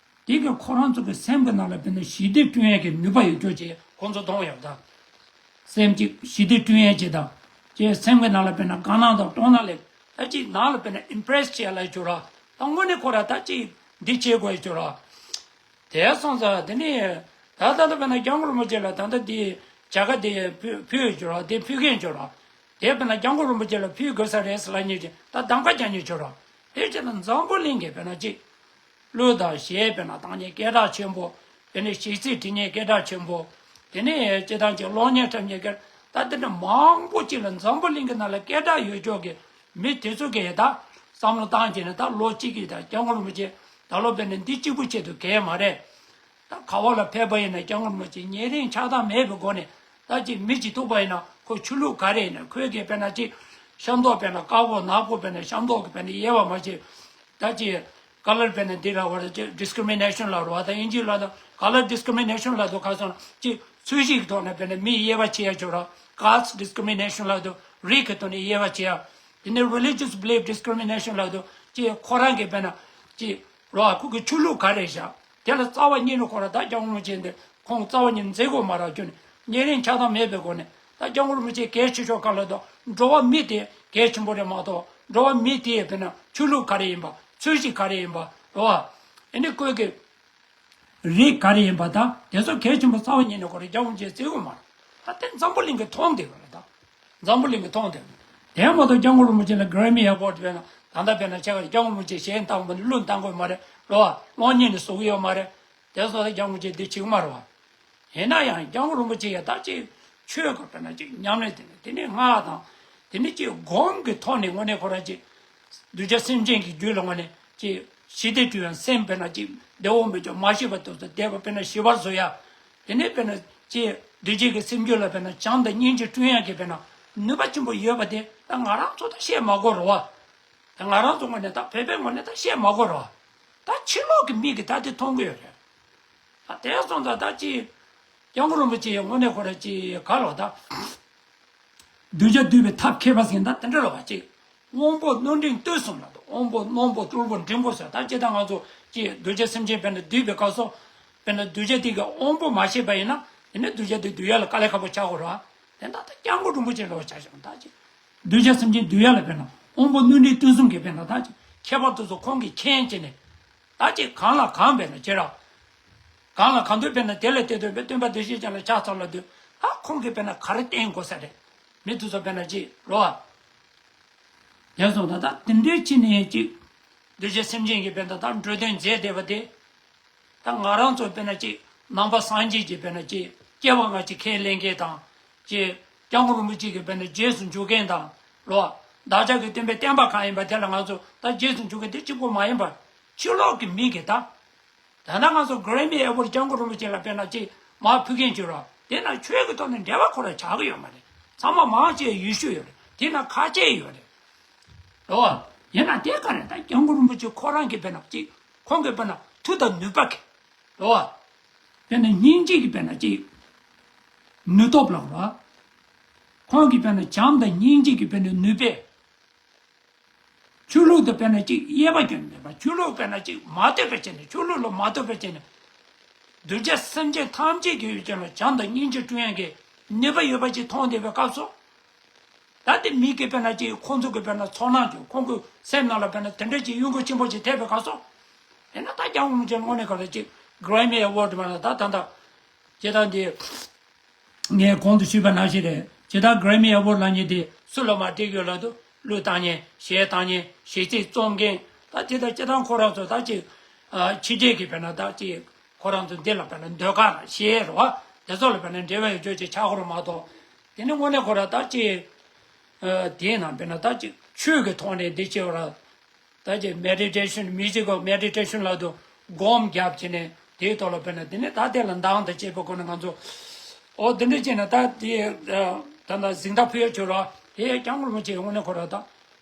དེ་གི་ཁོ་རང་ཚོ་གི་སེམས་གི་ནང་ལ་དཔེར་ན་ཞི་བདེ་བསྐྲུན་ཡས་ཀྱི་ནུས་པ་ཡོད་རྒྱུ་ཅིག་ཁོང་ཚོ་མཐོང་ཡོད་ད། སེམས་ཅིག་ཞི་བདེ་བསྐྲུན་ཡས་ཅིག་དང་། ཅེས་སེམས་ཀྱི་ནང་ལ་དཔེར་ན་དགའ་སྣང་དང་སྤྲོ་སྣང་ལས་ད་ཅིག་ནང་ལ་དཔེར་ན་ཨིམ་པི་རེ་སི་བྱེད་ཡ་ལ་ཡོད་ར། ད་དངོས་གནས་ཁོ་ར་ད་ཅིག་འདི་བྱེད་དགོས་ཡོད་ར། དེ་སོང་ཙང་དེ་ནས་ད་ལྟ་ད་དཔེར་ན་སྐྱབས་མགོན་རིན་པོ་ཆེ་ལ་ད་ལྟ་འདི་བྱ་དགའ་དེ་ཕུལ་ཕུལ་ཡོད་ར། དེ་ཕུལ་མཁན་ཡོད་ར། དེ་དཔེར་ན་སྐྱབས་མགོན་རིན་པོ་ཆེ་ལ་ཕུལ་དགོས་ས་རེད་ཟེར་ལབ་མཁན་ཅིག་ད་གདམ་ག་རྒྱག་མཁན་ཡོད་ར། དེ་བྱས་ན་འཛམ་བུ་གླིང་གི་དཔེར་ན་ཅིག་གླུ་དང་གཞས་དཔེར་ན་བཏང་མཁན་སྐད་གྲགས་ཆེན་པོ། དེ་ནས་གཞས་ཚིག་འབྲི་མཁན་སྐད་གྲགས་ཆེན་པོ། དེ་ནས་སྤྱིར་བཏང་གི་གློག་བརྙན་འཁྲབ་མཁན་སྐད། ད་དེ་འདྲ་མང་པོ་ཅིག་ལ་འཛམ་བུ་གླིང་གི་ནང་ལ་སྐད་གྲགས་ཡོད་ཀྱོག་གི་མི་དེ་ཚོ་གིས་ད་བསམ་བློ་བཏང་བྱས་ནས་ད་ལོ་གཅིག་གི་ད་སྐྱབས་མགོན་རིན་པོ་ཆེ་ད་ལོ་དཔེར་ན་འདི་གཅིག་པུ་ཆེད་དུ་གས་མ་རེད། ད་ག་བ་ལ་ཕེབས་པ་ཡིན་ན་སྐྱབས་མགོན་རིན་པོ་ཆེ་ཉེ་རིང་ཆགས་སྡང་མེད་པའི་སྒོ་ནས་ད་ཅིག་མི་གཅིག་ཐུག་པ་ཡིན་ན་ཁོ་ཆོས་ལུགས་ག་རེ་ཡིན་ན་ཁོའི་གི་དཔེར་ན་ཅིག་ཤམ་ཐོག་དཔེར་ན་དཀར་པོ་ནག་པོ་དཔེར་ན་ཤམ་ཐོག་གི་དཔེར་ན་དབྱེ་བ་མ་བྱེད། ད་ཅི་ཀ་ལར་དཔེར་ན་འདི་ལ་བར་ཅི་ཌིསི་ཀི་རི་མི་ནེ་ཤན་ལ་རོ་ད་དབྱིན་ཇི་ལ་ད་ཀ་ལར་ཌིསི་ཀི་རི་མི་ནེ་ཤན་ལ་དུ་ཁ་སང་ཅི་ཚོས་གཞི་གི་ཐོག་ནས་དཔེར་ན་མི་དབྱེ་བ་ཕྱེ་ཡ་ཅོ་ར། ཀཱསི་ཌིསི་ཀི་རི་མི་ནེ་ཤན་ལ་དུ་རིགས་ཀྱི་ཐོག་ནས་དབྱེ་བ་ཕྱེ་ཡ། དེ་ནས་རི་ལི་ཇི་ཡས་བྷི་ལིཕ་ཌིསི་ཀི་རི་མི་ནེ་ཤན་ལ་དུ་ཅི་ཁོ་རང་གི་དཔེར་ན་ཅི་རོ་ཁོ་གི་ཆོས་ལུགས་ག་རེ་བཞག་དེ་ལ་རྩ་བ་ཉིད་ནས་ཁོ་ར་ད་སྐྱབས་མགོན་རིན་པོ་ཆེ་འདི། ཁོང་རྩ་བ་ཉིད་མཛད་དགོས་མ་རག་རྒྱུ་ནི་ཉེ་རིང་ཆགས་སྡང་མེད་པའི་སྒོ་ནས་ད་སྐྱབས་མགོན་རིན་པོ་ཆེ་གལ་ཆེ་ཤོས་ག་ལ་དོ་འགྲོ་བ་མི་དེ་གལ་ཆེན་པོ་རེད་མ་གཏོགས་འགྲོ་བ་མི་དེ་དཔེར་ན་ཆོས་ལུགས་ག་རེ་ཡིན་པ་ཚོས་གཞི་ག་རེ་ཡིན་པ་རོ་ཨ་ཨེ་ནི་ཁོས་གི་རིགས་ག་རེ་ཡིན་པ་ད་དེ་ཚོ་གལ་ཆེན་པོ་རྩ་བ་ཉིད་ནས་ཁོ་རེ་སྐྱབས་མགོན་རིན་པོ་ཆེ་བརྩི་དགོས་མ་རེད། ད་དེ་འཛམ་བུ་གླིང་གི་མཐོང་བསྡད་ཡོད་རེད་ད། འཛམ་བུ་གླིང་གི་མཐོང་བསྡད་ཡོད། དེ་མ་གཏོགས་སྐྱབས་མགོན་རིན་པོ་ཆེ་ལ་གྷི་རེ་མི་ཨེ་ཝར་ཌི་དཔེར་ན་ད་ལྟ་དཔེར་ན་ཆ་ག་སྐྱབས་མགོན་རིན་པོ་ཆེ་གཞས་བཏང་བ་ནི་གླུ་བཏང་དགོས་མ་རེད་རོ་ཨ་གློག་བརྙན་ནི་བཟོ་གི་ཡོད་མ་རེད། དེ་སོགས་ལ་སྐྱབས་མགོན་རིན་པོ་ཆེ་འདི་བྱེད་ཀྱི་མ་རེད་བ། ཡིན་ན་ཡང་སྐྱབས་མགོན་རིན་པོ་ཆེ་ཡ་ད་ཅིག་ཆོས་ཀྱི་དཔེར་ན་ཅིག་ཉམས་ལེན་དེ་ནས་དེ་ནས་སྔགས་དང་། དེ་ནས་ཅིག་སྒོམ་གྱི་ཐོག་ནས་དངོས་གནས་ཁོ་རང་ཅིག་གདུལ་བྱ་སེམས་ཅན་གྱི་རྒྱུད་ལ་དངོས་གནས་ཅིག་ཞི་བདེ་སྐྲུན་ཡང་སེམས་དཔེར་ན་ཅིག་བདེ་བོ་མི་འཇོག་མ་ཤེས་པ་དེ་ཚོ་བདེ་བ་དཔེར་ན་ཞི་བར་བཟོ་ཡ། དེ་ནས་དཔེར་ན་ཅིག་གདུལ་བྱའི་གི་སེམས་རྒྱུད་ལ་དཔེར་ན་བྱམས་དང་སྙིང་རྗེ་བསྐྲུན་ཡ་གི་དཔེར་ན་ནུས་པ་ཆེན་པོ་ཡོད་པ་དེ་ད་ང་རང་ཚོ་ད་བཤད་མ་དགོས་རེད་བ། ད་ང་རང་ཚོ་ངོས་ནས་ད་བོད་པའི་ངོས་ནས་ད་བཤད་མ་དགོས་རེད་བ། ད་ཕྱི་ལོགས་ཀྱི་མི་གིས་ད་དེ་མཐོང་གི་ཡོད་རེད། ད་དེ་སོང་ཙང་ད་ཅི། སྐྱབས་མགོན་རིན་པོ་ཆེ་ཡི་དངོས་གནས་ཁོ་ར་ཅི་ག་ལོ་ད། གདུལ་བྱ་འདུལ་བའི་ཐབས་མཁས་པ་ཟེར་ན་ད་དེ་འདྲ་ལོ་བ་ཅི། དབང་པོ་རྣོ་འབྲིང་རྟུལ་གསུམ་ལ་དང་དབང་པོ་རྣོན་པོ་རྟུལ་པོ་འབྲིང་པོ་ཟེར་ད་ཅི་ད་ང་ཚོ་ཅི་གདུལ་བྱ་སེམས་ཅན་དཔེར་ན་འདུལ་བའི་སྐབས་སུ། དཔེར་ན་གདུལ་བྱ་དེ་གི་དབང་པོ་མ་ཤེས་པ་ཡིན་ན་དེ་ནི་གདུལ་བྱ་དེ་འདུལ་ཡ་ལ་དཀའ་ལས་ཁག་པོ་ཆགས་དགོས་ར། དེ་ད་ད་སྐྱབས་མགོན་རིན་པོ་ཆེ་ལོ་བ་ཆ་བཞག་ད་ཅི། གདུལ་བྱ་སེམས་ཅན་འདུལ་ཡ་ལ་དཔེར་ན་དབང་པོ་རྣོན་འབྲིང་རྟུལ་གསུམ་གྱི་དཔེར་ན་ད་ཅི་ཁྱད་པར་དེ་ཚོ་ཁོང་གིས་མཁྱེན་བྱས་ནས། ད་ཅི་གང་ལ་གང་དཔེར་ན་ཅི་ར། གང་ལ་གང་འདུལ་དཔེར་ན་དེ་ལ་དེ་འདུལ་བའི་སྟོན་པ་བདེ་གཤེགས་ཅན་ལ་ཕྱག་འཚལ་ལ་འདུལ། ད་ཁོང་གིས་དཔེར་ན་ག་རེ་བསྟན་དགོས་ས་རེད། མི་དེ་ཚོ་དཔེར་ན་ཅི་རོ་ཨ། དེ་སོང་ད་ད་དེ་འདྲའི་ཕྱི་ནས་ཅི། གདུལ་བྱ་སེམས་ཅན་གྱི་དཔེར་ན་ད་འགྲོ་དོན་མཛད་བསྡད་པ་དེ། ད་ང་རང་ཚོ་དཔེར་ན་ཅིག་ནང་པ་སངས་རྒྱས་ཀྱི་དཔེར་ན་ཅིག་སྐྱེ་བ་སྔ་ཕྱི་ཁས་ལེན་མཁན་དང་། ཅིག་སྐྱབས་མགོན་རིན་པོ་ཆེ་གི་དཔེར་ན་རྗེས་སུ་འཇུག་མཁན་དང་། ལོ། བདག་ཅག་གི་སྟོན་པའི་བསྟན་པ་གང་ཡིན་པ་དེ་ལ་ང་ཚོ་ད་རྗེས་སུ་འཇུག་མཁན་དེ་གཅིག་པོ་མ་ཡིན་པར། ཕྱི་ལོགས་ཀྱི་མི་གིས་ད། ད་ལྟ་ང་ཚོ་གྷི་རེ་མི་ཨེ་ཝར་ཌི་སྐྱབས་མགོན་རིན་པོ་ཆེ་ལ་དཔེར་ན་ཅིག་མར་ཕུལ་མཁན་བྱོས་རོགས་དེ་ན་ཆོས་ཀྱི་ཐོག་ནས་འབྲེལ་བ་ཁོ་ར་ཆགས་ཀྱི་ཡོད་མ་རེད། ཚང་མ་མང་ཆེ་ཡུལ་ཤུལ་ཡོད་རེད། དེ་ན་ཁ་ཆེ་ཡོད་རེད། ལོ། ཡིན་ན་དེ་ག་རེ་ད་སྐྱབས་མགོན་རིན་པོ་ཆེ་ཁོ་རང་གི་དཔེར་ན་ཅིག་ཁོང་གི་དཔེར་ན་མཐུ་དང་ནུས་པ་གི། ལོ། དཔེར་ན་སྙིང་རྗེ་གི་དཔེར་ན་ཅིག་ནུས་སྟོབས་ལ་རོ། ཁོང་གི་དཔེར་ན་བྱམས་དང་སྙིང་རྗེ་གི་དཔེར་ན་ནུས་པས། ཆོས་ལུགས་དང་དཔེར་ན་ཅིག་དབྱེ་བ་སྐྱོན་མེད་པ་ཆོས་ལུགས་དཔེར་ན་ཅིག་མ་ལྟོས་པའི་ཆ་ནས་ཆོས་ལུགས་ལ་མ་ལྟོས་པའི་ཆ་ནས། གདུལ་བྱ་སེམས་ཅན་ཐམས་ཅད་ཀྱི་ཡུལ་ཅན་ལ་བྱམས་དང་སྙིང་རྗེ་བསྐྲུན་ཡག་གི་ནུས་པ་ཡོད་པ་ཅིག་མཐོང་བསྡད་པའི་སྐབས་སུ། ད་དེ་མི་གི་དཔེར་ན་ཅིག་ཁོང་ཚོ་གི་དཔེར་ན་ཚོར་སྣང་ཅིག་ཁོང་གི་སེམས་ནང་ལ་དཔེར་ན་དེ་འདྲ་ཅིག་གཡོ་འགུལ་ཆེན་པོ་ཅིག་ཐེབས་པའི་སྐབས་སུ། དེ་ན་ད་སྐྱབས་མགོན་རིན་པོ་ཆེ་དངོས་གནས་ག་ལ་ཅིག་གྷི་རེ་མི་ཨེ་ཝར་ཌི་མ་ལ་ད་ད་ད། ཇི་ལྟར་འདི། ངས་གོང་དུ་ཞུས་པ་ནང་བཞིན་རེད། ཇི་ལྟར་གྷི་རེ་མི་ཨེ་ཝར་ཌི་ལབ་མཁན་དེ་སུ་ལ་མར་སྤྲད་ཀྱི་ཡོད་ལབ་དུས་གླུ་བཏང་མཁན་གཞས་བཏང་མཁན་གཞས་ཚིག་རྩོམ་མཁན་ད་དེ་ལྟར་སྤྱིར་བཏང་ཁོ་རང་ཚོ་ད་ཅིག་ཕྱི་རྒྱལ་གྱི་དཔེར་ན་ད་ཅིག་ཁོ་རང་ཚོ་འདི་ལ་དཔེར་ན་ཟློས་གར་གཞས་རེད་བ། དེ་ཚོ་ལ་དཔེར་ན་འབྲེལ་བ་ཡོད་ཆོག་ཅིག་ཆགས་ཀྱི་རེད་མ་གཏོགས། དེ་ནི་དངོས་གནས་ཁོ་རང་ད་ཅིག་དེའི་ནང་དཔེར་ན་ད་ཅིག་ཆོས་ཀྱི་ཐོག་ནས་འདི་བྱས་པ་ར། ད་ཅིག་མེ་ཌི་ཊེ་ཤན། མིའུ་ཟིག་གི་མེ་ཌི་ཊེ་ཤན་ལབ་དུས་སྒོམ་རྒྱབ་བྱས་ནས་དེའི་ཐོག་ལ་དཔེར་ན་དེ་ནས་ད་དེ་ལ་མདངས་དང་བཅས་པའི་སྒོ་ནས་ང་ཚོ། ཨོ་དེ་འདྲ་བྱས་ན་ད་དེ་ད་ད་གཟེངས་རྟགས་ཕུལ་ཡ་བྱོས་རོགས། དེ་སྐྱབས་མགོན་རིན་པོ་ཆེ་དངོས་གནས་ཁོ་ར་ད་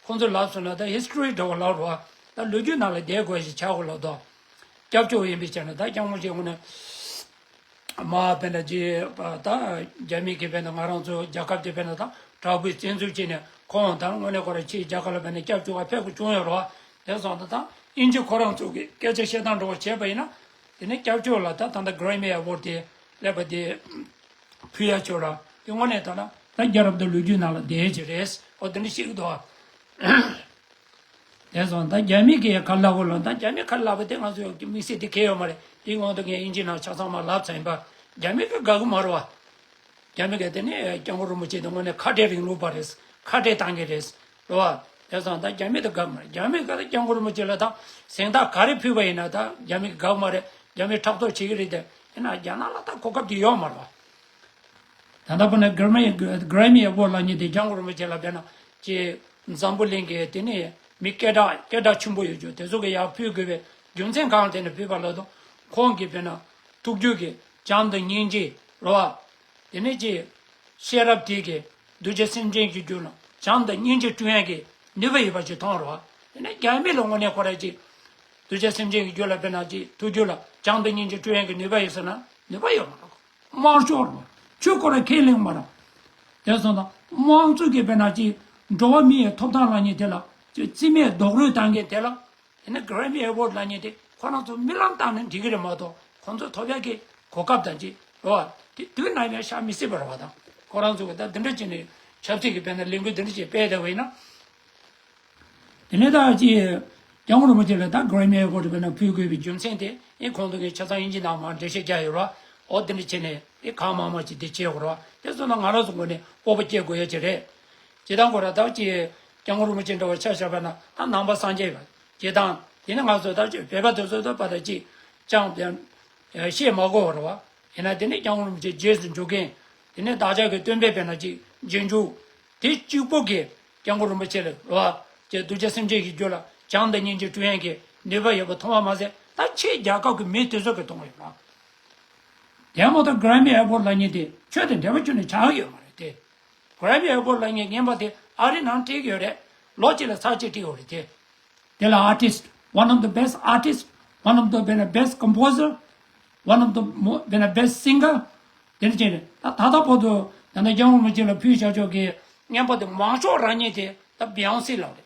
ཁོང་ཚོས་ལབ་སོང་ན་ད་ཧིས་ཊོ་རི་འདྲ་བོ་ལབ་རོགས། ད་ལོ་རྒྱུས་ནང་ལ་བསྡད་དགོས་ཞིག་ཆགས་དགོས་ལབ་དོ། སྐྱབས་བཅོལ་ཡིན་པའི་ཆ་ནས་ད་སྐྱབས་མགོན་རིན་པོ་ཆེ་དངོས་གནས། མ་དཔེར་ན་རྗེས་ད་རྒྱ་མི་གིས་དཔེར་ན་ང་རང་ཚོ་རྒྱལ་ཁབ་དེ་དཔེར་ན་ད་དྲག་པོའི་བཙན་འཛུལ་བྱས་ནས་ཁོང་ད་དངོས་གནས་ཁོ་རང་ཕྱིའི་རྒྱལ་ཁབ་ལ་དཔེར་ན་སྐྱབས་བཅོལ་བ་ཕེབས་དགོས་བྱུང་ཡོད་རེད་བ། དེ་སོང་ད་ད་དབྱིན་ཇི་ཁོ་རང་ཚོ་གིས་སྐད་ཆ་བཤད་སྟངས་འདྲ་བོ་བྱས་པ་ཡིན་ན། དེ་ནས་སྐྱབས་བཅོལ་ལ་ད་ད་ལྟ་གྷི་རེ་མི་ཨེ་ཝོར་ཌི་དེ་སླེབས་པ་དེ་ཕུལ་ཡ་བྱོས་ར། དེ་དངོས་གནས་ད་ན་ད་རྒྱལ་རབས་དང་ལོ་རྒྱུས་ནང་ལ་བསྡད་ཀྱི་རེད། ཨོ་དེ་འདྲ་ཞིག་འདུག་བ། དེ་སོང་ད་རྒྱ་མི་གིས་ག་ལབ་གོ་ལ། ད་རྒྱ་མི་ག་ལབ་པ་དེ་ང་ཚོ་དམིགས་བསལ་དེ་གལ་ཡོད་མ་རེད། དེའི་སྔོན་དུ་ངས་དབྱིན་ཇི་ནང་ཆ་ཚང་མ་ལབ་ཚར་ཡིན་པ། རྒྱ་མི་གིས་དགའ་གི་མ་རེད་བ། རྒྱ་མི་གིས་དེ་ནས་སྐྱབས་མགོན་རིན་པོ་ཆེ་དེ་དངོས་གནས་ཁ་བྲལ་རིང་ལུགས་པ་རེད། ཁ་བྲལ་བཏང་གི་རེད། རེད་བ། དེ་སོང་ད་རྒྱ་མི་དེ་དགའ་གི་མ་རེད། རྒྱ་མི་གིས་ད་སྐྱབས་མགོན་རིན་པོ་ཆེ་ལ་ད་གཟེངས་རྟགས་ག་རེ་ཕུལ་བ་ཡིན་ན་ད་རྒྱ་མི་གིས་དགའ་གི་མ་རེད། རྒྱ་མི་ཕྲག་དོག་བྱེད་ཀྱི་རེད་དེ། ཡིན་ན་རྒྱ་ནག་ལ་ད་གོ་སྐབས་དེ་ཡོད་མ་རེད་བ། ད་ལྟ་བར་ན་གྷི་རེ་མི་གྷི་རེ་མི་ཨེ་ཝོར་ཌི་ལབ་མཁན་དེ་སྐྱབས་མགོན་རིན་པོ་ཆེ་ལ་དཔེར་ན་ཅིག་འཛམ་བུ་གླིང་གི་དེ་ནས་མི་སྐད་གྲགས་སྐད་གྲགས་ཆེན་པོ་ཡོད་རྒྱུ་དེ་ཚོ་གིས་ཡར་ཕུལ་དགོས་པའི་རྒྱུ་མཚན་གང་ལ་བརྟེན་ནས་ཕུལ་བ་ལབ་དུས། ཁོང་གིས་དཔེར་ན་ཐུགས་རྒྱུད་ཀྱི་བྱམས་དང་སྙིང་རྗེ་རེད་བ། དེ་ནས་ཅིག་ཤེས་རབ་དེ་གིས་གདུལ་བྱ་སེམས་ཅན་གྱི་རྒྱུད་ལ་བྱམས་དང་སྙིང་རྗེ་སྐྲུན་ཡག་གི་ནུས་པ་ཡོད་པ་ཅིག་མཐོང་རེད་བ། དེ་ནས་རྒྱ་མི་ལ་དངོས་གནས་ཁོ་རང་ཅིག་གདུལ་བྱ་སེམས་ཅན་གྱི་རྒྱུད་ལ་དཔེར་ན་ཅིག་ཐུགས་རྒྱུད་ལ་བྱམས་དང་སྙིང་རྗེ་སྐྲུན་ཡག་གི་ནུས་པ་ཡོད་ཟེར་ན་ནུས་པ་ཡོད་མ་རེད། དམར་ཤོག་རེད་བ། ཆོས་ཁོ་རང་ཁས་ལེན་མ་རེད། དེ་སོང་ཙང་དམངས་གཙོ་གི་དཔེར་ན་ཅིག་འགྲོ་བ་མིའི་ཐོབ་ཐང་ལབ་མཁན་དེ་ལ་ཅིག་རྩིས་མེད་རྡོག་རོལ་བཏང་མཁན་དེ་ལ། དེ་ནས་གྷི་རེ་མི་ཨེ་ཝོར་ཌི་ལབ་མཁན་དེ་ཁོ་རང་ཚོ་རྨི་ལམ་བཏང་ན་འགྲིག་གི་རེད་མ་གཏོགས། ཁོང་ཚོས་ཐོབ་ཡག་གི་གོ་སྐབས་དང་ཅིག་རེད་བ། དེ་དུས་ནམ་ཡང་བཞག་མི་སྲིད་པ་རེད་བ། དང་ཁོ་རང་ཚོ་གིས་ད་འདི་འདྲ་བྱས་ནས་ཆབ་སྲིད་ཀྱི་དཔེར་ན་ལས་འགུལ་འདི་འདྲ་ཅིག་སྤེལ་བསྡད་པ་ཡིན་ན། དེ་ནས་ད་ཅིག་སྐྱབས་མགོན་རིན་པོ་ཆེ་ལ་ད་གྷི་རེ་མི་ཨེ་ཝོར་ཌི་དཔེར་ན་ཕུལ་དགོས་པའི་རྒྱུ་མཚན་དེ་ཨེ་ཁོང་ཚོ་གིས་ཆ་ཚང་དབྱིན་ཇི་ནང་མར་འགྲེལ་བཤད་རྒྱག་ཡོད་རེད་བ། ཨོ་དེ་འདྲ་བྱས་ནས་ཨེ་གང་མང་མང་ཅིག་དེ་བྱེད་དགོས་རེད་བ། དེ་སོང་ན་ང་རང་ཚོ་ངོས་ནས་སྤོབས་པ་སྐྱེ་དགོས་ཡ་ཅིག་རེད། སྤྱིར་བཏང་ཁོ་ར་ད་ཅིག་སྐྱབས་མགོན་རིན་པོ་ཆེ་འདྲ་བ་ཆ་བཞག་པ་ན་ད་ནང་པ་སངས་རྒྱས་པ། སྤྱིར་བཏང་དེ་ནི་ང་ཚོ་ད་ཅིག་བོད་པ་དེ་ཚོ་ད་པ་ད་ཅིག་ཅང་བཤད་མ་དགོས་པ་རེད་བ། ཡིན་ན་དེ་ནི་སྐྱབས་མགོན་རིན་པོ་ཆེ་རྗེས་སུ་འཇུག་མཁན། དེ་ནི་བདག་ཅག་གི་སྟོན་པའི་དཔེར་ན་ཅིག་རྗེས་འཇུག་དེ་གཅིག་པོ་གིས་སྐྱབས་མགོན་རིན་པོ་ཆེ་ལ་རེད་བ། ཅིག་གདུལ་བྱ་སེམས་ཅན་གྱི་རྒྱུད་ལ་བྱམས་དང་སྙིང་རྗེ་སྐྲུན་ཡག་གི་ནུས་པ་ཡོད་པ་མཐོང་བ་མ་ཟད། ད་ཕྱིའི་རྒྱལ་ཁབ་ཀྱི་མི་དེ་ཚོ་གིས་མཐོང་གི་ཡོད་རེད། དེ་མོ་ད་གྷི་རེ་མི་ཨེ་ཝོར་ཌི་ལབ་མཁན་དེ་ཆོས་དང་འབྲེལ་བ་ཁྱོན་ནས་ཆགས་ཡོད་མ་རེད་དེ། གྷི་རེ་མི་ཨེ་ཝོར་ཌི་ལབ་མཁན་རྔན་པ་དེ་ཨ་རི་ནང་སྤྲད་ཀྱི་ཡོད་རེད། ལོ་གཅིག་ལ་ཚར་གཅིག་སྤྲད་ཡོད་རེད་དེ། དེ་ལ་artist, one of the best artist, one of the best composer, one of the mo- best singer དེ་འདྲ་བྱས་ནས་ད་ད་ལྟ་བར་དུ་ད་ལྟ་སྐྱབས་མགོན་རིན་པོ་ཆེ་ལ་ཕུལ་བཞག་ཆོག་གི་རྔན་པ་དེ་མང་ཤོས་རག་མཁན་དེ་ད་བི་ཡོན་སེ་ལབ་རེད།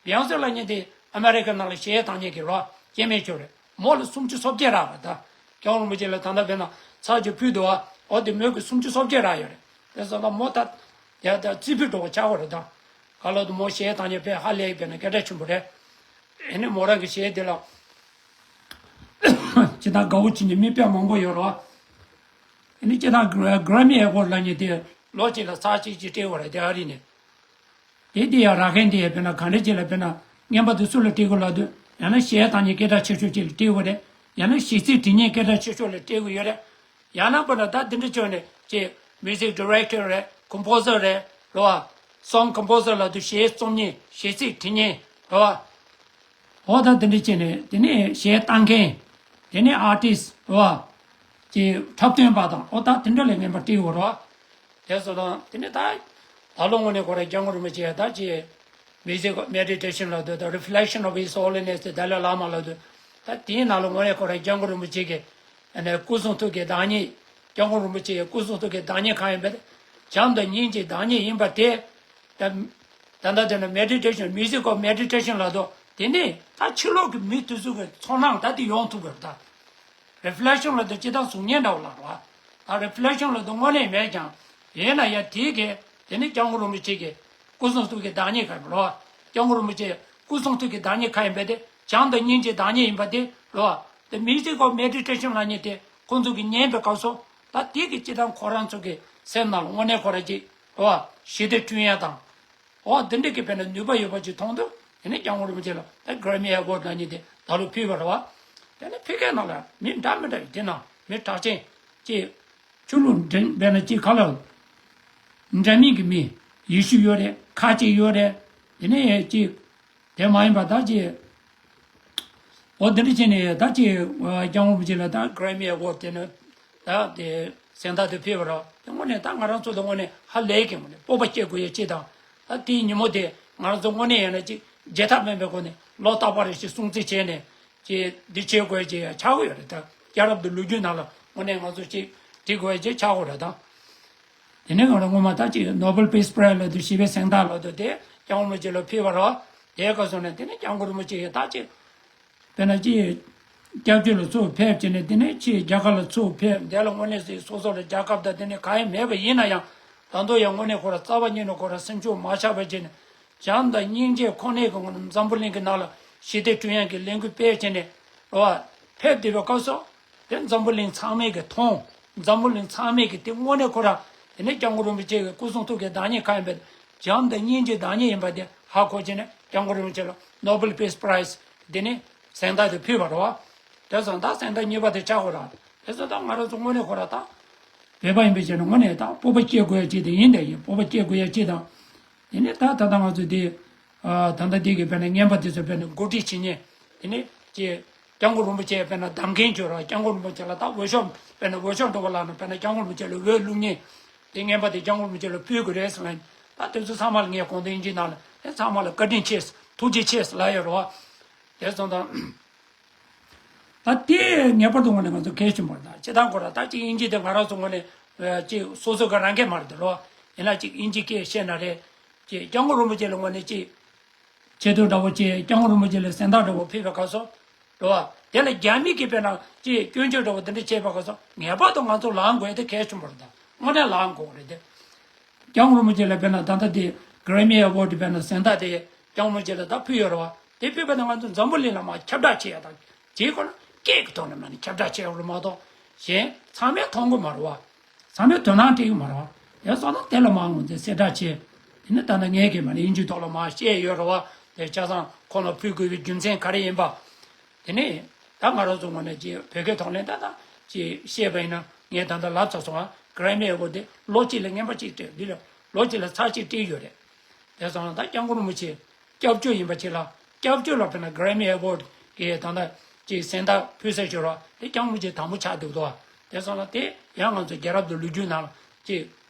བི་ཡོན་སེ་ལབ་མཁན་དེ་ཨ་མེ་རི་ཀ་ནང་ལ་གཞས་བཏང་མཁན་གྱི་རོ་སྐྱེ་དམན་ཆོས་རེད། མོ་ལ་སུམ་ཅུ་སོ་བརྒྱད་རག་པ་ད། སྐྱབས་མགོན་རིན་པོ་ཆེ་ལ་ད་ལྟ་བྱས་ན་ཚར་གཅིག་ཕུལ་འདུག་བ། འོ་དེ་མོ་གི་སུམ་ཅུ་སོ་བརྒྱད་རག་ཡོད་རེད། དེ་སོང་ཙང་མོ་ད་ཡ་ད་རྩེ་ཕུད་འགྲོ་བ་ཆགས་པ་རེད་ད། ག་ལ་དུ་མོ་གཞས་བཏང་མཁན་དཔེ་ཧ་ལས་པས་ན་སྐད་གྲགས་ཆེན་པོ་རེད། ཨེ་ནི་མོ་རང་གི་གཞས་དེ་ལ་ཅི་ད་དགའ་བོ་བྱེད་མཁན་མི་དཔེ་མང་པོ་ཡོད་རེད་བ། ཨེ་ནི་ཅི་ད་གྷི་རེ་མི་ཨེ་ཝོར་ཌི་ལབ་མཁན་དེ་ལོ་གཅིག་ལ་ཚར་གཅིག་གཅིག་སྤྲད་ཡོད་རེད་དེ་ཨ་རི་ནས། དེ་དེ་ཡང་རག་མཁན་དེ་ཡང་དཔེར་ན་ག་འདྲ་ཅིག་ལ་དཔེར་ན་རྔན་པ་དེ་སུ་ལ་སྤྲད་དགོས་ལབ་དུས། ཡང་ན་གཞས་བཏང་མཁན་སྐད་གྲགས་ཆེ་ཤོས་ཅིག་ལ་སྤྲད་དགོས་རེད། ཡང་ན་གཞས་ཚིག་འབྲི་མཁན་སྐད་གྲགས་ཆེ་ཤོས་ལ་སྤྲད་དགོས་ཡོད་རེད། ཡང་ན་དཔེར་ན་ད་འདི་འདྲ་བྱས་ནས་ཅིག་music director རེད། composer རེད། རེད་བ། song composer ལབ་དུས་གཞས་རྩོམ་མཁན། གཞས་ཚིག་འབྲི་མཁན། རེད་བ། འོ་ད་འདི་འདྲ་བྱས་ནས་དེ་ནས་གཞས་བཏང་མཁན། དེ་ནས་artist རེད་བ། ཅིག་འཁྲབ་སྟོན་པ་དང་འོ་ད་དེ་འདྲ་ལ་རྔན་པ་སྤྲད་ཡོད་རེད་བ། དེ་ཚོ་དང་དེ་ནས་ད་ད་ལོ་དངོས་གནས་ཁོ་རང་སྐྱབས་མགོན་རིན་པོ་ཆེ་ད་ཅིག་music meditation ལབ་དུས་ད་reflection of His Holiness དེ་ད་ལོ་བླ་མ་ལབ་དུས། ད་དེའི་ནང་ལ་དངོས་གནས་ཁོ་རང་སྐྱབས་མགོན་རིན་པོ་ཆེ་གི་ཨ་ནི་སྐུ་གསུང་ཐུགས་ཀྱི་བདག་ཉིད། སྐྱབས་མགོན་རིན་པོ་ཆེ་ཡི་སྐུ་གསུང་ཐུགས་ཀྱི་བདག་ཉིད་གང་ཡིན་པ་དེ་བྱམས་དང་སྙིང་རྗེའི་བདག་ཉིད་ཡིན་པ་དེ། ད་ད་ལྟ་དེ་ནི་meditation, music of meditation ལབ་དུས། དེ་ནས་ད་ཕྱི་ལོགས་ཀྱི་མི་དེ་ཚོ་གི་ཚོར་སྣང་ད་དེ་ཡོང་ཐུབ་པ་རེད་ད། reflection ལབ་དུས་སྤྱིར་བཏང་གཟུགས་བརྙན་འདྲ་བོ་ལ་རེད་བ། ད་reflection ལབ་དུས་དངོས་གནས་མེད་ཀྱང་། ཡིན་ན་ཡང་དེའི་གི་དེ་ནི་སྐྱབས་མགོན་རིན་པོ་ཆེ་གི་སྐུ་གསུང་ཐུགས་ཀྱི་བདག་ཉིད་ག་རེད་བ། སྐྱབས་མགོན་རིན་པོ་ཆེ་སྐུ་གསུང་ཐུགས་ཀྱི་བདག་ཉིད་ག་ཡིན་པ་དེ་བྱམས་དང་སྙིང་རྗེའི་བདག་ཉིད་ཡིན་པ་དེ་རེད་བ། དེ་music of meditation ལབ་མཁན་དེ་ཁོང་ཚོ་གིས་ཉན་པའི་སྐབས་སུ་ད་དེ་གི་སྤྱིར་བཏང་ཁོ་རང་ཚོ་གི་སེམས་ནང་ལ་དངོས་གནས་ཁོ་རང་ཅིག་རེད་བ། ཞི་བདེ་བསྐྲུན་ཡ་དང་། འོ་དེ་འདྲ་གི་དཔེར་ན་ནུས་པ་ཡོད་པ་ཅིག་མཐོང་དུས། དེ་ནས་སྐྱབས་མགོན་རིན་པོ་ཆེ་ལ་ད་Grammy Award ལབ་མཁན་དེ་ད་ལོ་ཕུལ་བ་རེད་བ། དེ་ནས་ཕུལ་མཁན་ནང་ལ་མི་འདྲ་མི་འདྲ་ཡོད། དེ་ནང་མི་གྲགས་ཅན་ཅིག་ཆོས་ལུགས་འདྲ་དཔེར་ན་ཅིག་ག་ལ་འདྲ་མིན་གྱི་མི་ཡེ་ཤུ་ཡོད་རེད། ཁ་ཆེ་ཡོད་རེད། དེ་ནས་ཅིག་དེ་མ་ཡིན་པ་ད་ཅིག་ འོ་འདི་འདྲ་བྱས་ནས་ད་ཅིག་སྐྱབས་མགོན་རིན་པོ་ཆེ་ལ་ད་Grammy Award་དེ་ནི་ད་དེ་གཟེངས་རྟགས་དེ་ཕུལ་བ་རེད། དེ་དངོས་གནས་ད་ང་རང་ཚོ་ལ་དངོས་གནས་ཧ་ལས་ཀྱི་དངོས་གནས་སྤོབས་པ་སྐྱེ་དགོས་ཡ་ཅིག་དང་། ད་དེའི་ཉིན་མོ་དེ་ང་རང་ཚོ་དངོས་གནས་ཡིན་ན་ཅིག་བརྗེད་ཐབས་མེད་པའི་སྒོ་ནས་ལོ་རྟག་པར་རེ་ཞིག་སྲུང་བརྩི་བྱས་ནས་ཅིག་འདི་བྱེད་དགོས་ཡ་ཅིག་ཡ་ཆགས་ཀྱི་ཡོད་རེད། ད་རྒྱལ་རབས་དང་ལོ་རྒྱུས་ནང་ལ་དངོས་གནས་ང་ཚོ་ཅིག་བྲི་དགོས་ཡ་ཅིག་ཆགས་ཀྱི་ཡོད་རེད་ད། དེ་ནས་ང་རང་སྔོན་མ་ད་ཅིག་Nobel Peace Prize་ལབ་དུས་ཞི་བའི་གཟེངས་རྟགས་ལབ་དུས་དེ་སྐྱབས་མགོན་རིན་པོ་ཆེ་ལ་ཕུལ་བ་རེད། དེའི་སྐབས་སུ་ནས་དེ་ནས་སྐྱབས་མགོན་རིན་པོ་ཆེ་ཡིས་ད་ཅིག་དཔེར་ན་ཅིག་སྐྱབས་བཅོལ་ལ་ཚུར་ཕེབས་བྱས་ནས་དེ་ནས་ཕྱིར་རྒྱ་གར་ལ་ཚུར་ཕེབས། དེ་ལ་དངོས་གནས་སོ་སོ་ལ་རྒྱལ་ཁབ་དང་དེ་ནས་གང་ཡང་མེད་པ་ཡིན་ན་ཡང་། ད་དུང་ཡང་དངོས་གནས་ཁོ་རང་རྩ་བ་ཉིད་ནས་ཁོ་རང་སེམས་ཤུགས་མ་ཆག་པ་བྱས་ནས་བྱམས་དང་སྙིང་རྗེ་ཁོ་ནའི་གི་ངང་ནས་འཛམ་བུ་གླིང་གི་ནང་ལ་ཞི་བདེ་བསྐྲུན་ཡག་གི་ལས་འགུལ་སྤེལ་བྱས་ནས་རེད་བ། ཕེབས་བསྡད་པའི་སྐབས་སུ། དེ་འཛམ་བུ་གླིང་ཚང་མས་གི་མཐོང་། འཛམ་བུ་གླིང་ཚང་མས་གི་དེ་དངོས་གནས་ཁོ་རང་དེ་ནས་སྐྱབས་མགོན་རིན་པོ་ཆེ་གི་སྐུ་གསུང་ཐུགས་ཀྱི་བདག་ཉིད་གང་ཡིན་པའི་བྱམས་དང་སྙིང་རྗེའི་བདག་ཉིད་ཡིན་པ་དེ་ཧ་གོ་བྱས་ནས་སྐྱབས་མགོན་རིན་པོ་ཆེ་ལ་Nobel Peace Prize་དེ་ནས་གཟེངས་རྟགས་དེ་ཕུལ་བ་རེད་བ། དེ་སོང་ད་གཟེངས་རྟགས་གཉིས་པ་དེ་ཆགས་ཡོད་རེད། དེ་སོང་ད་ང་རང་ཚོ་དངོས་གནས་ཁོ་རང་ད་བོད་པ་ཡིན་པའི་ཆ་ནས་དངོས་གནས་ད་སྤོབས་པ་སྐྱེ་དགོས་ཡ་ཅིག་དེ་ཡིན། དེ་ཡིན་སྤོབས་པ་སྐྱེ་དགོས་ཡ་ཅིག་དང་། དེ་ནས་ད་ད་ལྟ་ང་ཚོ་དེ། ཨ། ད་ལྟ་འདི་གི་དཔེར་ན་རྔན་པ་དེ་ཚོ་དཔེར་ན་གོ་སྒྲིག་བྱེད་མཁན། དེ་ནས་ཀྱི་སྐྱབས་མགོན་རིན་པོ་ཆེ་དཔེར་ན་གདམ་མཁན་བྱོས་ར། སྐྱབས་མགོན་རིན་པོ་ཆེ་ལ་ད་ཝོར་ཤོབ་དཔེར་ན་ཝོར་ཤོབ་འགྲོ་བ་ལ་ནི་དཔེར་ན་སྐྱབས་མགོན་རིན་པོ་ཆེ་ལ་འོས་བླུག་མཁན་དེ་རྔན་པ་དེ་སྐྱབས་མགོན་རིན་པོ་ཆེ་ལ་ཕུལ་དགོས་རེད་ཟེར་ལ། ད་དེ་ཚོ་ཚང་མ་ལ་ངས་གོང་དུ་ཨིན་ཇི་ནང་ལ་དེ་ཚང་མ་ལ་བཀའ་དྲིན་ཆེ་ཐུགས་རྗེ་ཆེ་ལབ་ཡོད་རེད་བ། དེ་སོང་ཙང་། ད་དེ་ངེས་པར་དུ་ངོས་ནས་ང་ཚོ་གལ་ཆེན་པོ་རེད། ད་སྤྱིར་བཏང་ཁོ་ར་ད་ཅིག་ཨིན་ཇི་དེ་ང་རང་ཚོ་ངོས་ནས་ཅིག་སོ་སོ་གི་རང་སྐད་མ་རེད་དེ་རོ། ཡིན་ན་ཅིག་ཨིན་ཇི་སྐད་བཤད་ན་རེད། ཅིག་སྐྱབས་མགོན་རིན་པོ་ཆེ་ལ་ངོས་ནས་ཅིག་ཆེ་བསྟོད་འདྲ་བོ་ཅིག་སྐྱབས་མགོན་རིན་པོ་ཆེ་ལ་གཟེངས་རྟགས་འདྲ་བོ་ཕུལ་བའི་སྐབས་སུ་རེད་བ། དེ་ལ་རྒྱ་མི་གིས་དཔེར་ན་ཅིག་སྐྱོན་བརྗོད་འདྲ་བོ་དེ་འདྲ་བྱས་པའི་སྐབས་སུ་ངེས་པར་དུ་ང་ཚོ་ལངས་དགོས་དེ་གལ་ཆེན་པོ་རེད། ད་དངོས་གནས་ལངས་དགོས་རེད་དེ། སྐྱབས་མགོན་རིན་པོ་ཆེ་ལ་དཔེར་ན་ད་ལྟ་དེ་Grammy Award་དཔེར་ན་གཟེངས་རྟགས་དེ་སྐྱབས་མགོན་རིན་པོ་ཆེ་ལ་ད་ཕུལ་ཡོད་རེད་བ། དེ་ཕུལ་བ་ན་ང་ཚོ་འཛམ་བུ་གླིང་ལ་མར་ཁྱབ་བསྒྲགས་བྱེད་ཡ་དང་བྱེད་དགོས་ན་སྐད་ཀྱི་ཐོག་ནས་མར་ནས་ཁྱབ་བསྒྲགས་བྱེད་དགོས་རེད་མ་གཏོགས་གཞན་ཚང་མས་མཐོང་གི་མ་རེད་བ། ཚང་མས་དོ་སྣང་སྤྲད་ཀྱི་མ་རེད་བ། དེ་སོང་ན་དེ་ལ་མར་ངོས་འཛིན་གསལ་བསྒྲགས་བྱེད། དེ་ནི་ད་ལྟ་ངས་ཀྱིས་མར་ནས་ཨིན་ཇིའི་ཐོག་ལ་མར་བཤད་ཡོད་རེད་བ། དེ་ཆ་ཚང་ཁོང་ལ་ཕུལ་དགོས་པའི་རྒྱུ་མཚན་ག་རེ་ཡིན་པ། དེ་ནས་ད་ང་རང་ཚོ་ངོས་ནས་ཅིག་བོད་སྐད་ཐོག་ནས་ད་ལྟ་ཅིག་བཤད་པ་ཡིན་ན་ངས་ད་ལྟ་ལབ་ཚར་སོང་ང་། Grammy Award་དེ་ལོ་གཅིག་ལ་རྔན་པ་གཅིག་སྤྲད། འདི་ལ་ལོ་གཅིག་ལ་ཚར་གཅིག་སྤྲད་ཡོད་རེད། དེ་སོང་ན་ད་སྐྱབས་མགོན་རིན་པོ་ཆེ་སྐྱབས་བཅོལ་ཡིན་པ་ཅིག་ལ་སྐྱབས་བཅོལ་ལ་དཔེར་ན་Grammy Award་གི་ད་ལྟ་ཅིག་གཟེངས་རྟགས་ཕུལ་ས་ཤོར་བ་དེ་སྐྱབས་མགོན་རིན་པོ་ཆེ་དང་པོ་ཆགས་འདུག་དོ། དེ་སོང་ན་དེ་ཡང་ང་ཚོ་རྒྱལ་རབས་དང་ལོ་རྒྱུས་ནང་ལ་ཅིག་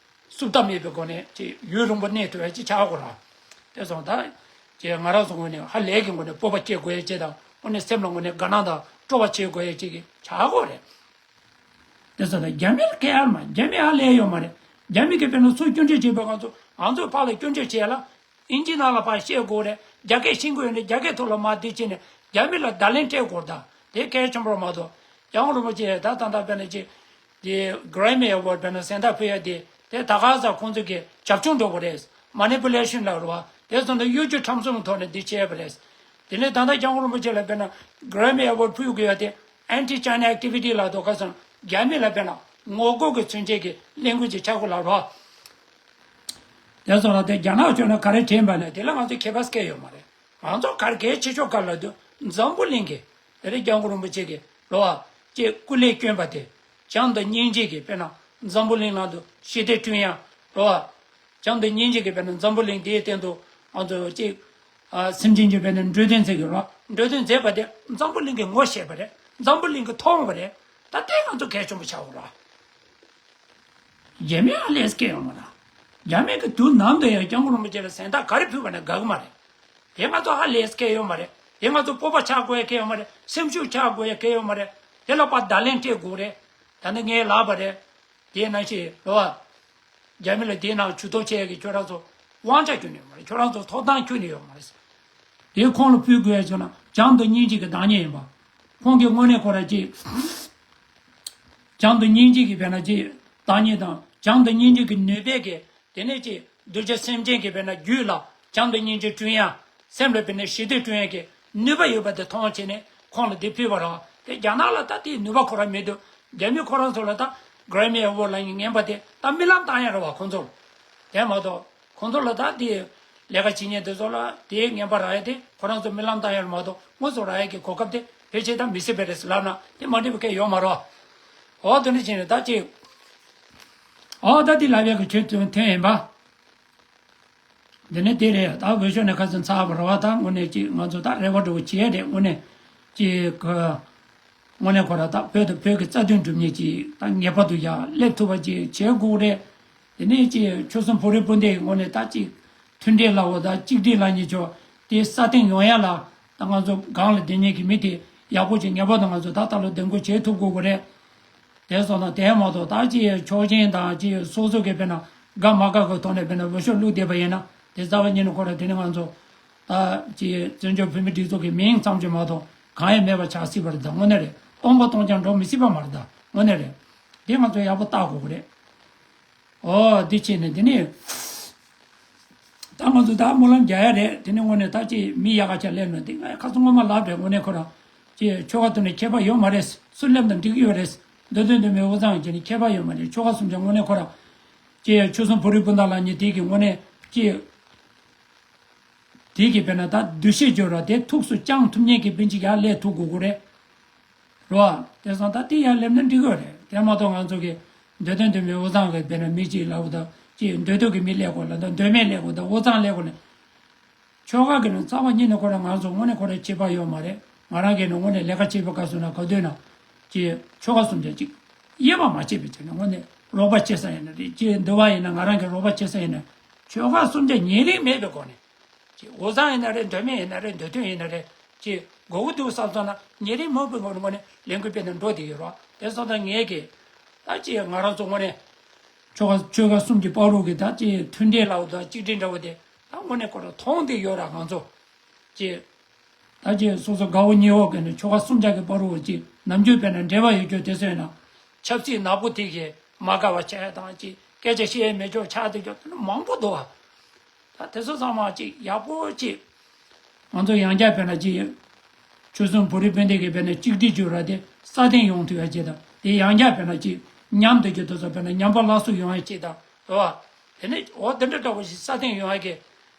སུབ་ཐབས་མེད་པའི་སྒོ་ནས་ཅིག་ཡུན་རིང་པོ་གནས་ཐུབ་ཡ་ཅིག་ཆགས་དགོས་ར། དེ་སོང་ད་ཅིག་ང་རང་ཚོ་ངོས་ནས་ཧ་ལས་ཀྱི་སྒོ་ནས་སྤོབས་པ་སྐྱེ་དགོས་ཡ་ཅིག་དང་དངོས་གནས་སེམས་ལ་དངོས་གནས་དགའ་སྣང་དང་སྤྲོ་བ་བྱེད་དགོས་ཡ་ཅིག་གི་ཆགས་དགོས་རེད། དེ་ཚོ་ད་རྒྱ་མི་ལ་སྐད་ཡར་མ་རྒྱ་མི་ཧ་ལས་ཡོད་མ་རེད། རྒྱ་མི་གིས་དཔེར་ན་སུ་སྐྱོན་བརྗོད་བྱེད་པའི་ང་ཚོ་ང་ཚོས་ཕར་ལ་སྐྱོན་བརྗོད་བྱས་ལ་ཨིན་ཇི་ནང་ལ་ཕར་བཤད་དགོས་རེད། རྒྱ་སྐད་ཤེས་ཀྱི་ཡོད་ན་རྒྱ་སྐད་ཐོག་ལ་མར་འདི་བྱས་ནས་རྒྱ་མི་ལ་བརྡ་ལན་སྤྲད་དགོས་རེད། ད་དེ་གལ་ཆེན་པོ་རེད་མ་གཏོགས་སྐྱབས་མགོན་རིན་པོ་ཆེ་ད་ད་ད་དཔེར་ན་ཅིག་དེ་Grammy Award་དཔེར་ན་གཟེངས་རྟགས་ཕུལ་ཡ་དེ་དེ་ད་ག་ས་ཁོང་ཚོ་གི་རྒྱབ་ལྗོངས་འགྲོ་དགོས་རེད། Manipulation་ལབ་རེད་བ། དེ་ཚོ་ནི་གཡོ་སྒྱུ་ཁྲམ་གསུམ་ཐོག་ནས་འདི་བྱས་པ་རེད། དེ་ནས་ད་ལྟ་སྐྱབས་མགོན་རིན་པོ་ཆེ་ལ་དཔེར་ན་Grammy Award་ཕུལ་དགོས་ཡ་དེ་Anti China Activity་ལ་དོ་ཁ་སང་རྒྱ་མི་ལ་དཔེར་ན་ངོ་རྒོལ་གྱི་མཚོན་བྱེད་ཀྱི་གླེང་སྐུལ་ཅིག་ཆགས་དགོས་ལབ་རོགས། དེ་སོང་ལ་དེ་རྒྱ་ནག་ཕྱོགས་ནས་ག་རེ་དྲན་པ་ནས་དེ་ལ་ང་ཚོ་ཁྱད་པར་སྐད་ཡོད་མ་རེད། ང་ཚོ་ག་རེ་གལ་ཆེ་ཤོས་ག་ལ་དུ་འཛམ་བུ་གླིང་གི་དེ་རེད། སྐྱབས་མགོན་རིན་པོ་ཆེ་གི་རོ་བ་ཅེ་སྐུ་ལས་བསྐྱོན་པ་དེ་བྱམས་དང་སྙིང་རྗེ་གི་དཔེར་ན་འཛམ་བུ་གླིང་ནང་དུ་ཞི་བདེ་བསྐྲུན་ཡ་རོ་བ། བྱམས་དང་སྙིང་རྗེ་གིས་དཔེར་ན་འཛམ་བུ་གླིང་འདིའི་སྟེང་དུ་ང་ཚོ་གཅིག་ཨ། སེམས་ཅན་གྱི་དཔེར་ན་འགྲོ་དོན་མཛད་ཀྱི་རོ། འགྲོ་དོན་མཛད་པ་དེ་འཛམ་བུ་གླིང་གིས་ངོ་ཤེས་པ་རེད། འཛམ་བུ་གླིང་གིས་མཐོང་བ་རེད། ད་དེ་ང་ཚོ་གལ་ཆེན་པོ་ཆགས་ཡོད་ར། རྒྱ་མི་ཧ་ལས་སྐད་ཡོད་མ་ར། རྒྱ་མི་གིས་དུས་ནམ་དུ་ཡང་སྐྱབས་མགོན་རིན་པོ་ཆེ་ལ་གཟེངས་རྟགས་ག་རེ་ཕུལ་བ་ན་དགའ་གི་མ་རེད། དེ་ང་ཚོ་ཧ་ལས་སྐད་ཡོད་མ་རེད། དེ་ང་ཚོ་སྤོབས་པ་ཆགས་དགོས་ཡ་སྐད་ཡོད་མ་རེད། སེམས་ཤུགས་ཆགས་དགོས་ཡ་སྐད་ཡོད་མ་རེད། དེ་ལ་ཕར་བརྡ་ལན་སྤྲད་དགོས་རེད། ད་ནི་ངས་ལབ་པ་རེད། དེ་ནང་བཞིན་རེད་བ། རྒྱ་མི་ལ་དེའི་ནང་ཇུས་གཏོགས་བྱེད་ཡག་གི་ཁྱོད་རང་ཚོ་དབང་ཆ་ཁྱོན་ནས་ཡོད་མ་རེད། ཁྱོད་རང་ཚོ་ཐོབ་ཐང་ཁྱོན་ནས་ཡོད་མ་རེད། དེ་ཁོང་ལ་ཕུལ་དགོས་ཡ་བྱུང་ན་བྱམས་དང་སྙིང་རྗེ་གི་བདག་ཉིད་ཡིན་པ། ཁོང་གིས་དངོས་གནས་ཁོ་རང་ཅིག་བྱམས་དང་སྙིང་རྗེ་གི་དཔེར་ན་ཅིག་བདག་ཉིད་དང་བྱམས་དང་སྙིང་རྗེ་གི་ནུས་པས་ཀྱི་དེ་ནས་ཅིག་གདུལ་བྱ་སེམས་ཅན་གྱི་དཔེར་ན་རྒྱུད་ལ་བྱམས་དང་སྙིང་རྗེ་བསྐྲུན་ཡ། སེམས་ལ་དཔེར་ན་ཞི་བདེ་བསྐྲུན་ཡ་གི་ནུས་པ་ཡོད་པ་དེ་མཐོང་བྱས་ནས་ཁོང་ལ་འདི་ཕུལ་བ་རེད་བ། དེ་རྒྱ་ནག་ལ་ད་དེའི་ནུས་པ་ཁོ་རང་མི་འདུག་རྒྱ་མི་ཁོ་རང་ཚོ་ལ་ད་Grammy Award་ལབ་མཁན་ངན་པ་དེ་ད་རྨི་ལམ་བཏང་ཡ་རེད་བ་ཁོང་ཚོ་ལ། དེ་མ་གཏོགས་ཁོང་ཚོ་ལ་ད་དེ་ལས་ཀ་བྱེད་མཁན་དེ་ཚོ་ལ་དེ་ངན་པ་རག་ཡ་དེ་ཁོ་རང་ཚོ་རྨི་ལམ་བཏང་ཡ་རེད་མ་གཏོགས་དངོས་སུ་རག་ཡ་གི་གོ་སྐབས་དེ་ཕལ་ཆེར་ད་མི་སྲིད་པ་རེད་ཟེར་ལབ་ན་དེ་མ་འགྲིག་པ་གང་ཡོད་མ་རེད་བ། འོ་དེ་འདྲ་བྱས་ནས་ད་ཅིག་འོ་ད་དེ་ལབ་ཡ་གི་ཆེད་དོན་ཐོན་ཡིན་པ། འདི་ནི་དེ་རེད། ད་འོས་ཤོག་ནས་ཁ་སང་ཚར་བ་རེད་བ། ད་དངོས་གནས་ཅིག་ང་ཚོ་ད་རེ་བ་འགྲོ་བ་བྱེད་ཡ་རེད། དངོས་གནས་ ཅིག་གི་དངོས་གནས་ཁོ་ར་ད་བོད་དང་བོད་ཀྱི་རྩ་དོན་སྒྲུབ་མཁན་ཅིག་ད་ངེས་པར་དུ་ཡར་སླེབས་ཐུབ་པ་ཅིག་བྱེད་དགོས་རེད། དེ་ནས་ཅིག་ཆོལ་གསུམ་བོད་རིགས་སྤུན་ཟླའི་ངོས་ནས་ད་ཅིག་མཐུན་སྒྲིལ་ལབ་དགོས་ད་གཅིག་སྒྲིལ་ལབ་མཁན་ཅིག་དེ་སྲ་བརྟན་ཡོང་ཡ་ལ་ད་ང་ཚོ་སྒང་ལ་སྡོད་མཁན་གྱི་མི་དེ་ཡག་པོ་ཅིག་ངེས་པར་དུ་ང་ཚོ་ད་ལྟ་ལོ་འདེམས་བསྐོ་བྱེད་ཐུབ་དགོས་དགོས་རེད། དེ་སོང་ཙང་དེ་མ་གཏོགས་ད་ཅིག་ཆོག་མཆན་དང་ཅིག་སོ་སོ་གི་དཔེར་ན་དགའ་མ་དགའ་གི་ཐོག་ནས་དཔེར་ན་འོས་ཤོག་བླུགས་བསྡད་པ་ཡིན་ན་དེ་རྩ་བ་ཉིད་ནས་ཁོ་ར་དེ་ནི་ང་ཚོ་ད་ཅིག་བཙན་བྱོལ་བོད་མིའི་སྒྲིག་འཛུགས་ཀྱི་མིང་ཙམ་ཅིག་མ་གཏོགས་གང་ཡང་མེད་པ་ཆགས་སྲིད་པ་རེད། ད་དངོས་གནས་རེད། སྟོང་པ་སྟོང་རྐྱང་འགྲོ་མི་སྲིད་པ་མ་རེད། ད་དངོས་གནས་རེད། དེ་ང་ཚོ་ཡག་པོ་བལྟ་དགོས་ཀྱི་རེད། ཨོ་འདི་བྱས་ནས་དེ་ནི། ད་ང་ཚོ་ད་སྨོན་ལམ་རྒྱག་ཡ་རེད། དེ་ནི་དངོས་གནས་ད་ཅིག་མི་ཡག་ག་ཆ་སླེབས་ན་དེ་ང་ཁ་སང་སྔོན་མ་ལབ་རེད། དངོས་གནས་ཁོ་རང་ཅིག་ཆོལ་ཁ་ཐོག་ནས་ཁྱད་པར་ཡོད་མ་རེད། སུ་སླེབས་ན་འགྲིག་གི་ཡོད་རེད། འདོད་དོན་འདོད་མེད་དབུས་གཙང་ཡིན་ནི་ཁྱད་པར་ཡོད་མ་རེད། ཆོལ་ཁ་གསུམ་ཆ་དངོས་གནས་ཁོ་རང་ཅིག་ཆོལ་གསུམ་བོད་རིགས་སྤུན་ཟླ་ལབ་མཁན་དེ་གི་དངོས་གནས་ཅིག་དེ་གི་དཔེར་ན་ད་འདུ་ཤེས་སྦྱོར་བ་དེ་ཐུགས་སུ་བཅངས་ཐུབ་མཁན་གི་དཔེ་ཅིག་ཡར་སླེབས་ཐུབ་དགོས་ཀྱི་རེད། རོ། དེ་སོང་ད་དེ་ཡར་སླེབས་ན་འགྲིག་གི་རེད། དེ་མ་གཏོགས་ང་ཚོ་གི་འདོད་དོན་འདོད་མེད་དབུས་གཙང་གི་དཔེར་ན་མི་གཅིག་ལབ་དང་ཅིག་འདོད་དོན་གི་མི་སླེབས་དགོས་ལབ་དང་འདོད་མེད་སླེབས་དགོས་དང་དབུས་གཙང་སླེབས་དགོས་ལ། ཆོལ་ཁ་གི་ནང་རྩ་བ་ཉིད་ནས་ཁོ་རང་ང་ཚོ་དངོས་གནས་ཁོ་རང་ཁྱད་པར་ཡོད་མ་རེད། ང་རང་གི་ནང་དངོས་གནས་ལས་ཀ་བྱེད་པའི་སྐབས་སུ་ན་ག་དུས་ན་ཅིག་ཆོལ་ཁ་གསུམ་ཆ་ཅིག་དབྱེ་བ་མ་ཕྱེ་བའི་ཆ་ནས་དངོས་གནས་རོགས་པ་བྱེད་ས་ཡིན་ན་རེད། ཅིག་འདུལ་བ་ཡིན་ན་ང་རང་གི་རོགས་པ་བྱེད་ས་ཡིན་ན་ཆོལ་ཁ་གསུམ་ཆ་ཉེ་རིང་མེད་པའི་སྒོ་ནས། ཅིག་དབུས་གཙང་ཡིན་ན་རེད། མདོ་སྨད་ཡིན་ན་རེད། མདོ་སྟོད་ཡིན་ན་རེད། ཅིག་དགོས་ཀྱི་འདུག་བསམ་སོང་ན་ཉེ་རིང་མོས་པའི་ངོ་ནས་ངོ་ནས་ལས་འགུལ་སྤེལ་ནས་འགྲོ་བསྡད་ཡོད་རོགས། དེ་སོང་ཙང་ངས་ཀྱི་ད་ཅིག་ང་རང་ཚོ་ངོ་ནས་ཆོལ་ཁ་ཆོལ་ཁ་གསུམ་གྱི་བར་དུ་གི་ད་ཅིག་མཐུན་སྒྲིལ་ལབ་དང་གཅིག་སྒྲིལ་འདྲ་བོ་དེ་ད་ངོ་ནས་ཁོ་རང་མཐོང་བསྡད་ཡོད་ར། ང་ཚོ་ཅིག་ད་ཅིག་སོ་སོ་དགའ་བོ་ཉེ་བོ་གི་ནས་ཆོལ་ཁ་གསུམ་ཆ་གི་བར་དུ་ཅིག་ནམ་རྒྱུན་དཔེར་ན་འབྲེལ་བ་ཡོད་རྒྱུ་དེ་ཚོ་ཡིན་ན་ཆབ་སྲིད་ནག་པོ་དེ་གི་མ་དགའ་བ་བྱས་དང་ཅིག་སྐད་ཆ་བཤད་མི་ཆོག་ཆགས་བསྡད་རྒྱུ་དེ་ནི་མང་པོ་འདུག་བ། ད་དེ་ཚོ་ཚང་མ་ཅིག་ཡག་པོ་ཅིག་ང་ཚོ་ཡང་བསྐྱར་དཔེར་ན་ཅིག་ཆོལ་གསུམ་བོད་རིགས་སྤུན་ཟླ་གི་དཔེར་ན་གཅིག་སྒྲིལ་བྱུང་ར་དེ་སྲ་བརྟན་ཡོང་ཐུབ་ཡ་ཅིག་དང་དེ་ཡང་བསྐྱར་དཔེར་ན་ཅིག་མཉམ་དུ་ཅིག་དེ་ཚོ་དཔེར་ན་མཉམ་པ་སླར་གསོ་ཡོང་ཡ་ཅིག་དང་རེད་བ། དེ་ནས་འོ་དེ་འདྲ་འདྲ་བོ་ཞིག་སྲ་བརྟན་ཡོང་ཡ་གི་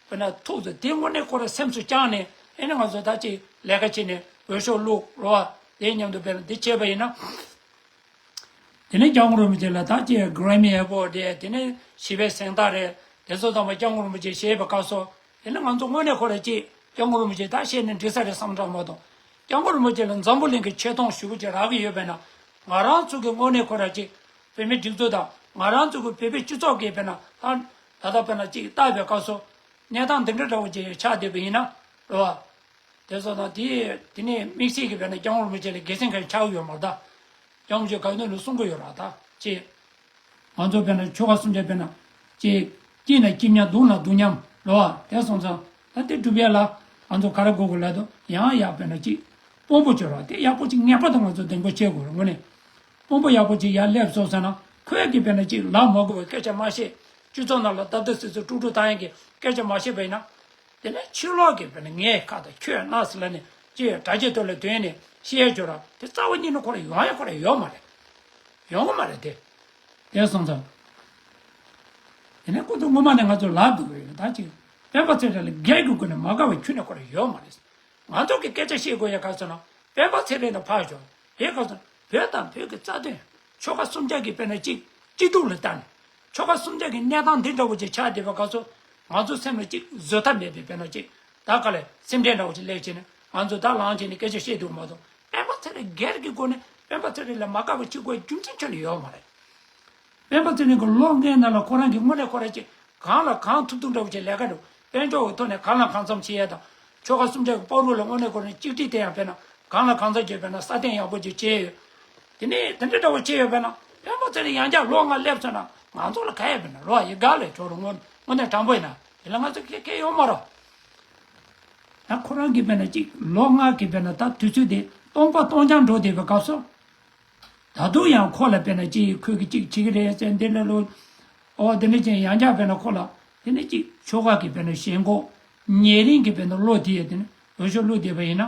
དཔེར་ན་ཐུགས་སུ་དེ་དངོས་གནས་ཁོ་ར་སེམས་སུ་བཅངས་ནས་ཨེ་ནས་ང་ཚོ་ད་ཅིག་ལས་ཀ་བྱེད་ནས་འོས་ཤོག་བླུགས་རོ་བ། དེ་མཉམ་དུ་དཔེར་ན་འདི་བྱས་པ་ཡིན་ན། དེ་ནས་སྐྱབས་མགོན་རིན་པོ་ཆེ་ལ་ད་ཅིག་གྷི་རེ་མི་ཨེ་ཝོཌ་རེད། དེ་ནས་ཞི་བའི་གཟེངས་རྟགས་རེད། དེ་ཚོ་ཚང་མ་སྐྱབས་མགོན་རིན་པོ་ཆེ་བཞེས་པའི་སྐབས་སུ་དེ་ནས་ང་ཚོ་དངོས་གནས་ཁོ་ར་ཅིག་སྐྱབས་མགོན་རིན་པོ་ཆེ་ད་བཞེས་ནས་འགྲིག་ས་རེད་བསམ་གྲངས་མ་གཏོགས། སྐྱབས་མགོན་རིན་པོ་ཆེ་ལ་འཛམ་བུ་གླིང་གི་ཆེ་མཐོང་ཞུ་བ་ཅིག་རག་གི་ཡོད་པས་ན་ང་རང་ཚོ་གི་དངོས་གནས་ཁོ་ར་ཅིག་བོད་མི་སྒྲིག་འཛུགས་དང་ང་རང་ཚོ་གི་བོད་པའི་སྤྱི་ཚོགས་ཀྱི་དཔེར་ན་ད་ད་ལྟ་དཔེར་ན་ཅིག་བལྟ་བའི་སྐབས་སུ་གནས་སྟངས་འདི་འདྲ་འདྲ་བོ་ཅིག་ཆགས་བསྡད་པ་ཡིན་ན་རེད་བ། དེ་ཚོ་དང་དེ་དེ་ནས་དམིགས་བསལ་གྱི་བས་ན་སྐྱབས་མགོན་རིན་པོ་ཆེ་ལ་དགེ་མཚན་གང་ཡང་ཆགས་ཡོད་མ་རེད་ད། སྐྱབས་མགོན་ཆེན་གང་ནས་ལ་གསུང་གི་ཡོད་ར་ད་ཅེས། ང་ཚོ་བས་ན་ཆོལ་ཁ་གསུམ་ཆ་བས་ན་ཅེས། སྐྱིད་ན་སྐྱིད་མཉམ་སྡུག་ན་སྡུག་མཉམ་རེད་བ། དེ་སོང་ཙང་ད་དེ་སྒྲུབ་ཡ་ལ་ང་ཚོ་ག་རེ་དགོས་དགོས་ལབ་དུས་ཡང་ཡག་བས་ན་ཅིག་དཔོན་པོ་བྱོས་ར་དེ་ཡག་པོ་ཅིག་ངེས་པར་དུ་ང་ཚོ་འདེམས་བསྐོ་བྱེད་དགོས་རེད་དངོས་གནས། དཔོན་པོ་ཡག་པོ་ཅིག་ཡར་སླེབས་སོང་ཟེར་ན་ཁོས་ཀྱིས་དཔེར་ན་ཅིག་ལབ་མ་དགོས་པའི་སྐད་ཆ་མ་བཤད། སྤྱི་ཚོགས་ནང་ལ་སྟབས་བདེ་སིག་སིག་དཀྲུག་དཀྲུག་བཏང་ཡག་གི་སྐད་ཆ་མ་བཤད་པ་ཡིན་ན། དེ་ནས་ཕྱི་ལོགས་ཀྱི་དཔེར་ན་ངའི་ཁ་དང་ཁྱོད་ན་ཟེར་ལབ་ནས་ཅིག་དྲ་རྒྱའི་ཐོག་ལ་དོན་ནས་བཤད་ཡག་བྱོས་ར་དེ་རྩ་བ་ཉིད་ནས་ཁོ་ར་ཡོང་ཡག་ཁོ་ར་ཡོད་མ་རེད། ཡོང་གི་མ་རེད་དེ། དེ་སོང་ཙང་། དེ་ནས་ཁོ་ཚོ་སྔོན་མ་ནས་ང་ཚོ་ལབ་འདུག་གི་ཡོད་ད་ཅིག་སྤེན་པ་ཚེ་རིང་ལ་སྒེར་གྱི་སྒོ་ནས་མ་དགའ་བའི་ཁྱོན་ནས་ཁོ་ར་ཡོད་མ་རེད། ང་ཚོ་གི་སྐད་ཆ་བཤད་དགོས་ཡ་ག་ཚོད་ན་སྤེན་པ་ཚེ་རིང་ལ་ཕར་ཞོག་དེ་ག་ཚོད་བོད་དང་བོད་ཀྱི་རྩ་དོན་ཆོལ་ཁ་གསུམ་ཆ་གི་དཔེར་ན་གཅིག་སྐྱིད་སྡུག་ལ་བལྟ་ནས་ཆོལ་ཁ་གསུམ་ཆ་གི་གནས་སྟངས་འདི་འདྲ་བོ་ཅིག་ཆགས་བསྡད་པ་ག་ཚོད་ང་ཚོ་སེམས་ལ་གཅིག་བཟོད་ཐབས་མེད་པའི་དཔེར་ན་གཅིག་ད་ག་ལས་སེམས་ཁྲལ་འདྲ་བོ་ཅིག་སླེབས་བྱས་ནས་ང་ཚོ་ད་ལངས་བྱས་ནས་སྐད་ཆ་བཤད་འདུག་མ་གཏོགས་སྤེན་པ་ཚེ་རིང་སྒེར་གྱི་སྒོ་ནས་སྤེན་པ་ཚེ་རིང་ལ་མ་དགའ་བ་གཅིག་པོའི་རྒྱུ་མཚན་ཁྱོན་ནས་ཡོད་མ་རེད། སྤེན་པ་ཚེ་རིང་གི་ལོ་ལྔའི་ནང་ལ་ཁོ་རང་གི་དངོས་གནས་ཁོ་རང་གིས་གང་ལ་གང་ཐུབ་ཐུབ་འདྲ་བོ་ཅིག་ལས་ཀ་འགྲོ་དཔལ་འབྱོར་གྱི་ཐོག་ནས་གང་ལ་གང་འཚམ་བྱེད་ཡ་དང་ཆོལ་ཁ་གསུམ་ཆ་གི་བར་དུ་ལ་དངོས་གནས་ཁོ་རང་གཅིག་སྒྲིལ་དེ་ཡང་དཔེར་ན་གང་ལ་གང་འཚམ་བྱས་དཔེར་ན་སྲ་བརྟན་ཡག་པོ་ཅིག་བྱས་ཡོད། དེ་ནས་དེ་འདྲ་འདྲ་བོ་བྱས་ཡོད་དཔེར་ན་སྤེན་པ་ཚེ་རིང་ཡང་བསྐྱར་ལོ་ལྔ་སླེབས་སོང་ན་ང་ཚོ་ལ་ག་ཡོད་དཔེར་ན་རོ་ཡི་ག་ལས་ཆོག་རུང་དངོས་དངོས་གནས་དྲང་པོ་ཡིན་ན་དེ་ལ་ང་ཚོ་ཁེ་ཁེ་ཡོད་མ་རེད། ད་ཁོ་རང་གིས་དཔེར་ན་གཅིག་ལོ་ལྔ་གི་དཔེར་ན་ད་དུས་ཚོད་དེ་སྟོང་པ་སྟོང་རྐྱང་འགྲོ་བསྡད་པའི་སྐབས་སུ། ད་དུང་ཡང་ཁོ་ལ་དཔེར་ན་ཅིག་ཁོས་ཀྱི་ཅིག་བྱེད་ཀྱི་རེད་ཟེར་འདི་འདྲ་ལོ། ཨོ་དེ་འདྲ་ཅན་ཡང་བསྐྱར་དཔེར་ན་ཁོ་ལ་དེ་ནི་ཅིག་ཆོལ་ཁ་གི་དཔེར་ན་ཞེན་ཁོག་ཉེ་རིང་གི་དཔེར་ན་བློ་དེ་ཡ་དེ་ནི་འོས་ཤོག་བླུགས་བསྡད་པ་ཡིན་ན།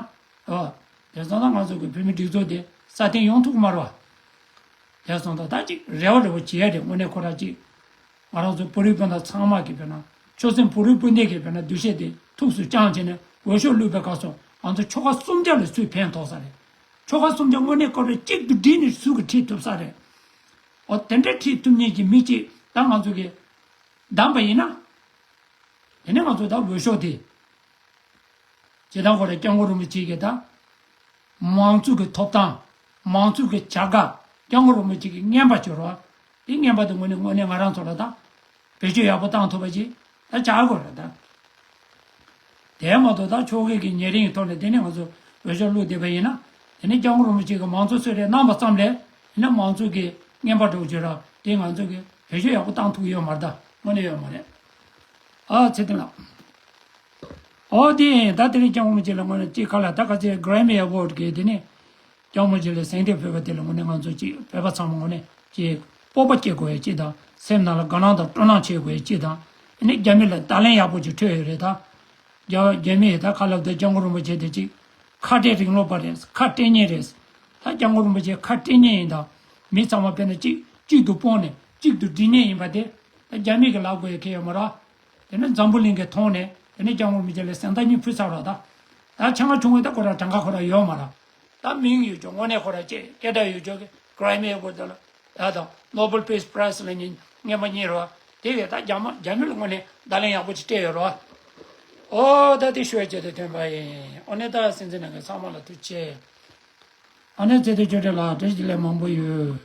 ཨོ་དེ་སོང་ཙང་ང་ཚོ་གི་བོད་མི་སྒྲིག་འཛུགས་དེ་སྲ་བརྟན་ཡོང་ཐུབ་ཀྱི་མ་རེད་བ། དེ་སོང་ཙང་ད་ཅིག་རེ་བ་རེ་བ་བྱེད་ཡ་རེད་དངོས་གནས་ཁོ་རང་ཅིག་ང་རང་ཚོ་བོད་རིགས་སྤུན་ཟླ་ཚང་མ་གི་དཔེར་ན་ཆོལ་གསུམ་བོད་རིགས་སྤུན་ཟླའི་གི་དཔེར་ན་འདུ་ཤེས་དེ་ཐུགས་སུ་བཅངས་བྱས་ནས་འོས་ཤོག་བླུགས་པའི་སྐབས་སུ་ང་ཚོ་ཆོལ་ཁ་གསུམ་ཆ་ལ་སུས་ཕན་ཐོགས་ས་རེད། ཆོལ་ཁ་གསུམ་ཆ་དངོས་གནས་སྐོར་རེ་གཅིག་ཏུ་བསྒྲིལ་ནས་སུ་གིས་ཁྲིད་ཐུབ་ས་རེད། འོ་དེ་འདྲའི་ཁྲིད་ཐུབ་མཁན་གྱི་མི་གཅིག་ད་ང་ཚོ་གིས་བདམས་པ་ཡིན་ན། དེ་ནས་ང་ཚོ་ད་འོས་ཤོག་དེ། སྤྱིར་བཏང་ཁོ་རང་སྐྱབས་མགོན་རིན་པོ་ཆེ་གིས་ད། མང་གཙོ་གི་ཐོབ་ཐང་། མང་གཙོ་གི་བྱ་དགའ། སྐྱབས་མགོན་རིན་པོ་ཆེ་གི་རྔན་པ་བྱོས་རོགས། དེ་རྔན་པ་དེ་དངོས་གནས་དངོས་གནས་ང་རང་ཚོ་ལ་ད་བེད་སྤྱོད་ཡག་པོ་བཏང་ཐུབ་པ་ཅིག་ད་བྱ་དགོས་རེད་ད། དེ་མ་གཏོགས་ད་ཕྱོགས་སྒེར་གྱི་ཉེ་རིང་གི་ཐོག་ནས་དེ་ནས་ང་ཚོ་འོས་ཤོག་བླུགས་བསྡད་པ་ཡིན་ན། དེ་ནས་སྐྱབས་མགོན་རིན་པོ་ཆེ་གིས་མང་གཙོ་གསོལ་རས་གནང་བ་ཙམ་ལས། དེ་ནས་མང་གཙོ་གི་རྔན་པ་འདྲ་བོ་བྱོས་ར་དེ་ང་ཚོ་གིས་བེད་སྤྱོད་ཡག་པོ་བཏང་ཐུབ་ཡོད་མ་རེད་ད། དངོས་གནས་ཡོད་མ་རེད། ཨ་ཚེ་བརྟན་ལགས། ཨོ་དེ་ཡིན་ད། དེ་རིང་སྐྱབས་མགོན་རིན་པོ་ཆེ་ལ་དངོས་གནས་ཅིག་ཁ་ལ་ད་ག་ཚོད་Grammy Award་གི་དེ་ནས་སྐྱབས་མགོན་རིན་པོ་ཆེ་ལ་གཟེངས་རྟགས་ཕུལ་བ་དེ་ལ་དངོས་གནས་ང་ཚོ་ཅིག་བོད་པ་ཚང་མ་དངོས་གནས་ཅིག་སྤོབས་པ་སྐྱེ་དགོས་ཡ་ཅིག་དང་། སེམས་ནང་ལ་དགའ་སྣང་དང་སྤྲོ་སྣང་བྱེད་དགོས་ཡ་ཅིག་དང་། ཨ་ནི་རྒྱ་མི་ལ་བརྡ་ལན་ཡག་པོ་ཅིག་འཕྲོད་ཡོད་རེད་ད། རྒྱ་རྒྱ་མི་ཡིས་ད་ཁ་ལབ་ད་སྐྱབས་མགོན་རིན་པོ་ཆེ་དེ་ཅིག་ཁ་བྲལ་རིང་ལུགས་པ་རེད། ཁ་བྲལ་མཁན་རེད། ད་སྐྱབས་མགོན་རིན་པོ་ཆེ་ཁ་བྲལ་མཁན་ཡིན་ད། མི་ཚང་མ་དཔེར་ན་ཅིག་གཅིག་ཏུ་སྤུངས་ནས་གཅིག་ཏུ་སྒྲིལ་མཁན་ཡིན་པ་དེ་ད་རྒྱ་མི་གིས་ལབ་དགོས་ཡ་གང་ཡང་ཡོད་མ་རེད། དེ་ནས་འཛམ་བུ་གླིང་གིས་མཐོང་ནས་དེ་ནས་སྐྱབས་མགོན་རིན་པོ་ཆེ་ལ་གཟེངས་རྟགས་གཉིས་ཕུལ་ཚར་རོགས་ད། ད་ཆེད་མངགས་བྱུང་བའི་ད་ཁོ་རང་གྲངས་ཀ་ཁོ་རང་ཡོད་མ་རེད། ད་མིང་ཡོད་ཅོག་དངོས་གནས་ཁོ་རང་ཅིག་སྐད་གྲགས་ཡོད་ཅོག་གི་Grammy་Award་ལ་ཡ་དང་Nobel Peace Prize་ལ་ཉིན་རྔན་པ་གཉིས་རོགས། དེ་བས་ད་རྒྱ་མ་རྒྱ་མི་ལ་དངོས་གནས་བརྡ་ལན་ཡག་པོ་ཅིག་སྤྲད་ཡོད་རོགས། ཨོ་ད་དེ་ཞུ་བ་བྱས་ཏེ་ཐོན་པ་ཡིན། ཨོ་ནས་ད་སྲིད་འཛིན་ནང་གི་ཚང་མ་ལ་ཐུགས་རྗེ་ཆེ། ཨོ་ནས་ཚེ་བརྟན་ཆོས་སྒྲོན་ལགས་བཀྲ་ཤིས་བདེ་ལེགས་མང་པོ་ཡོད།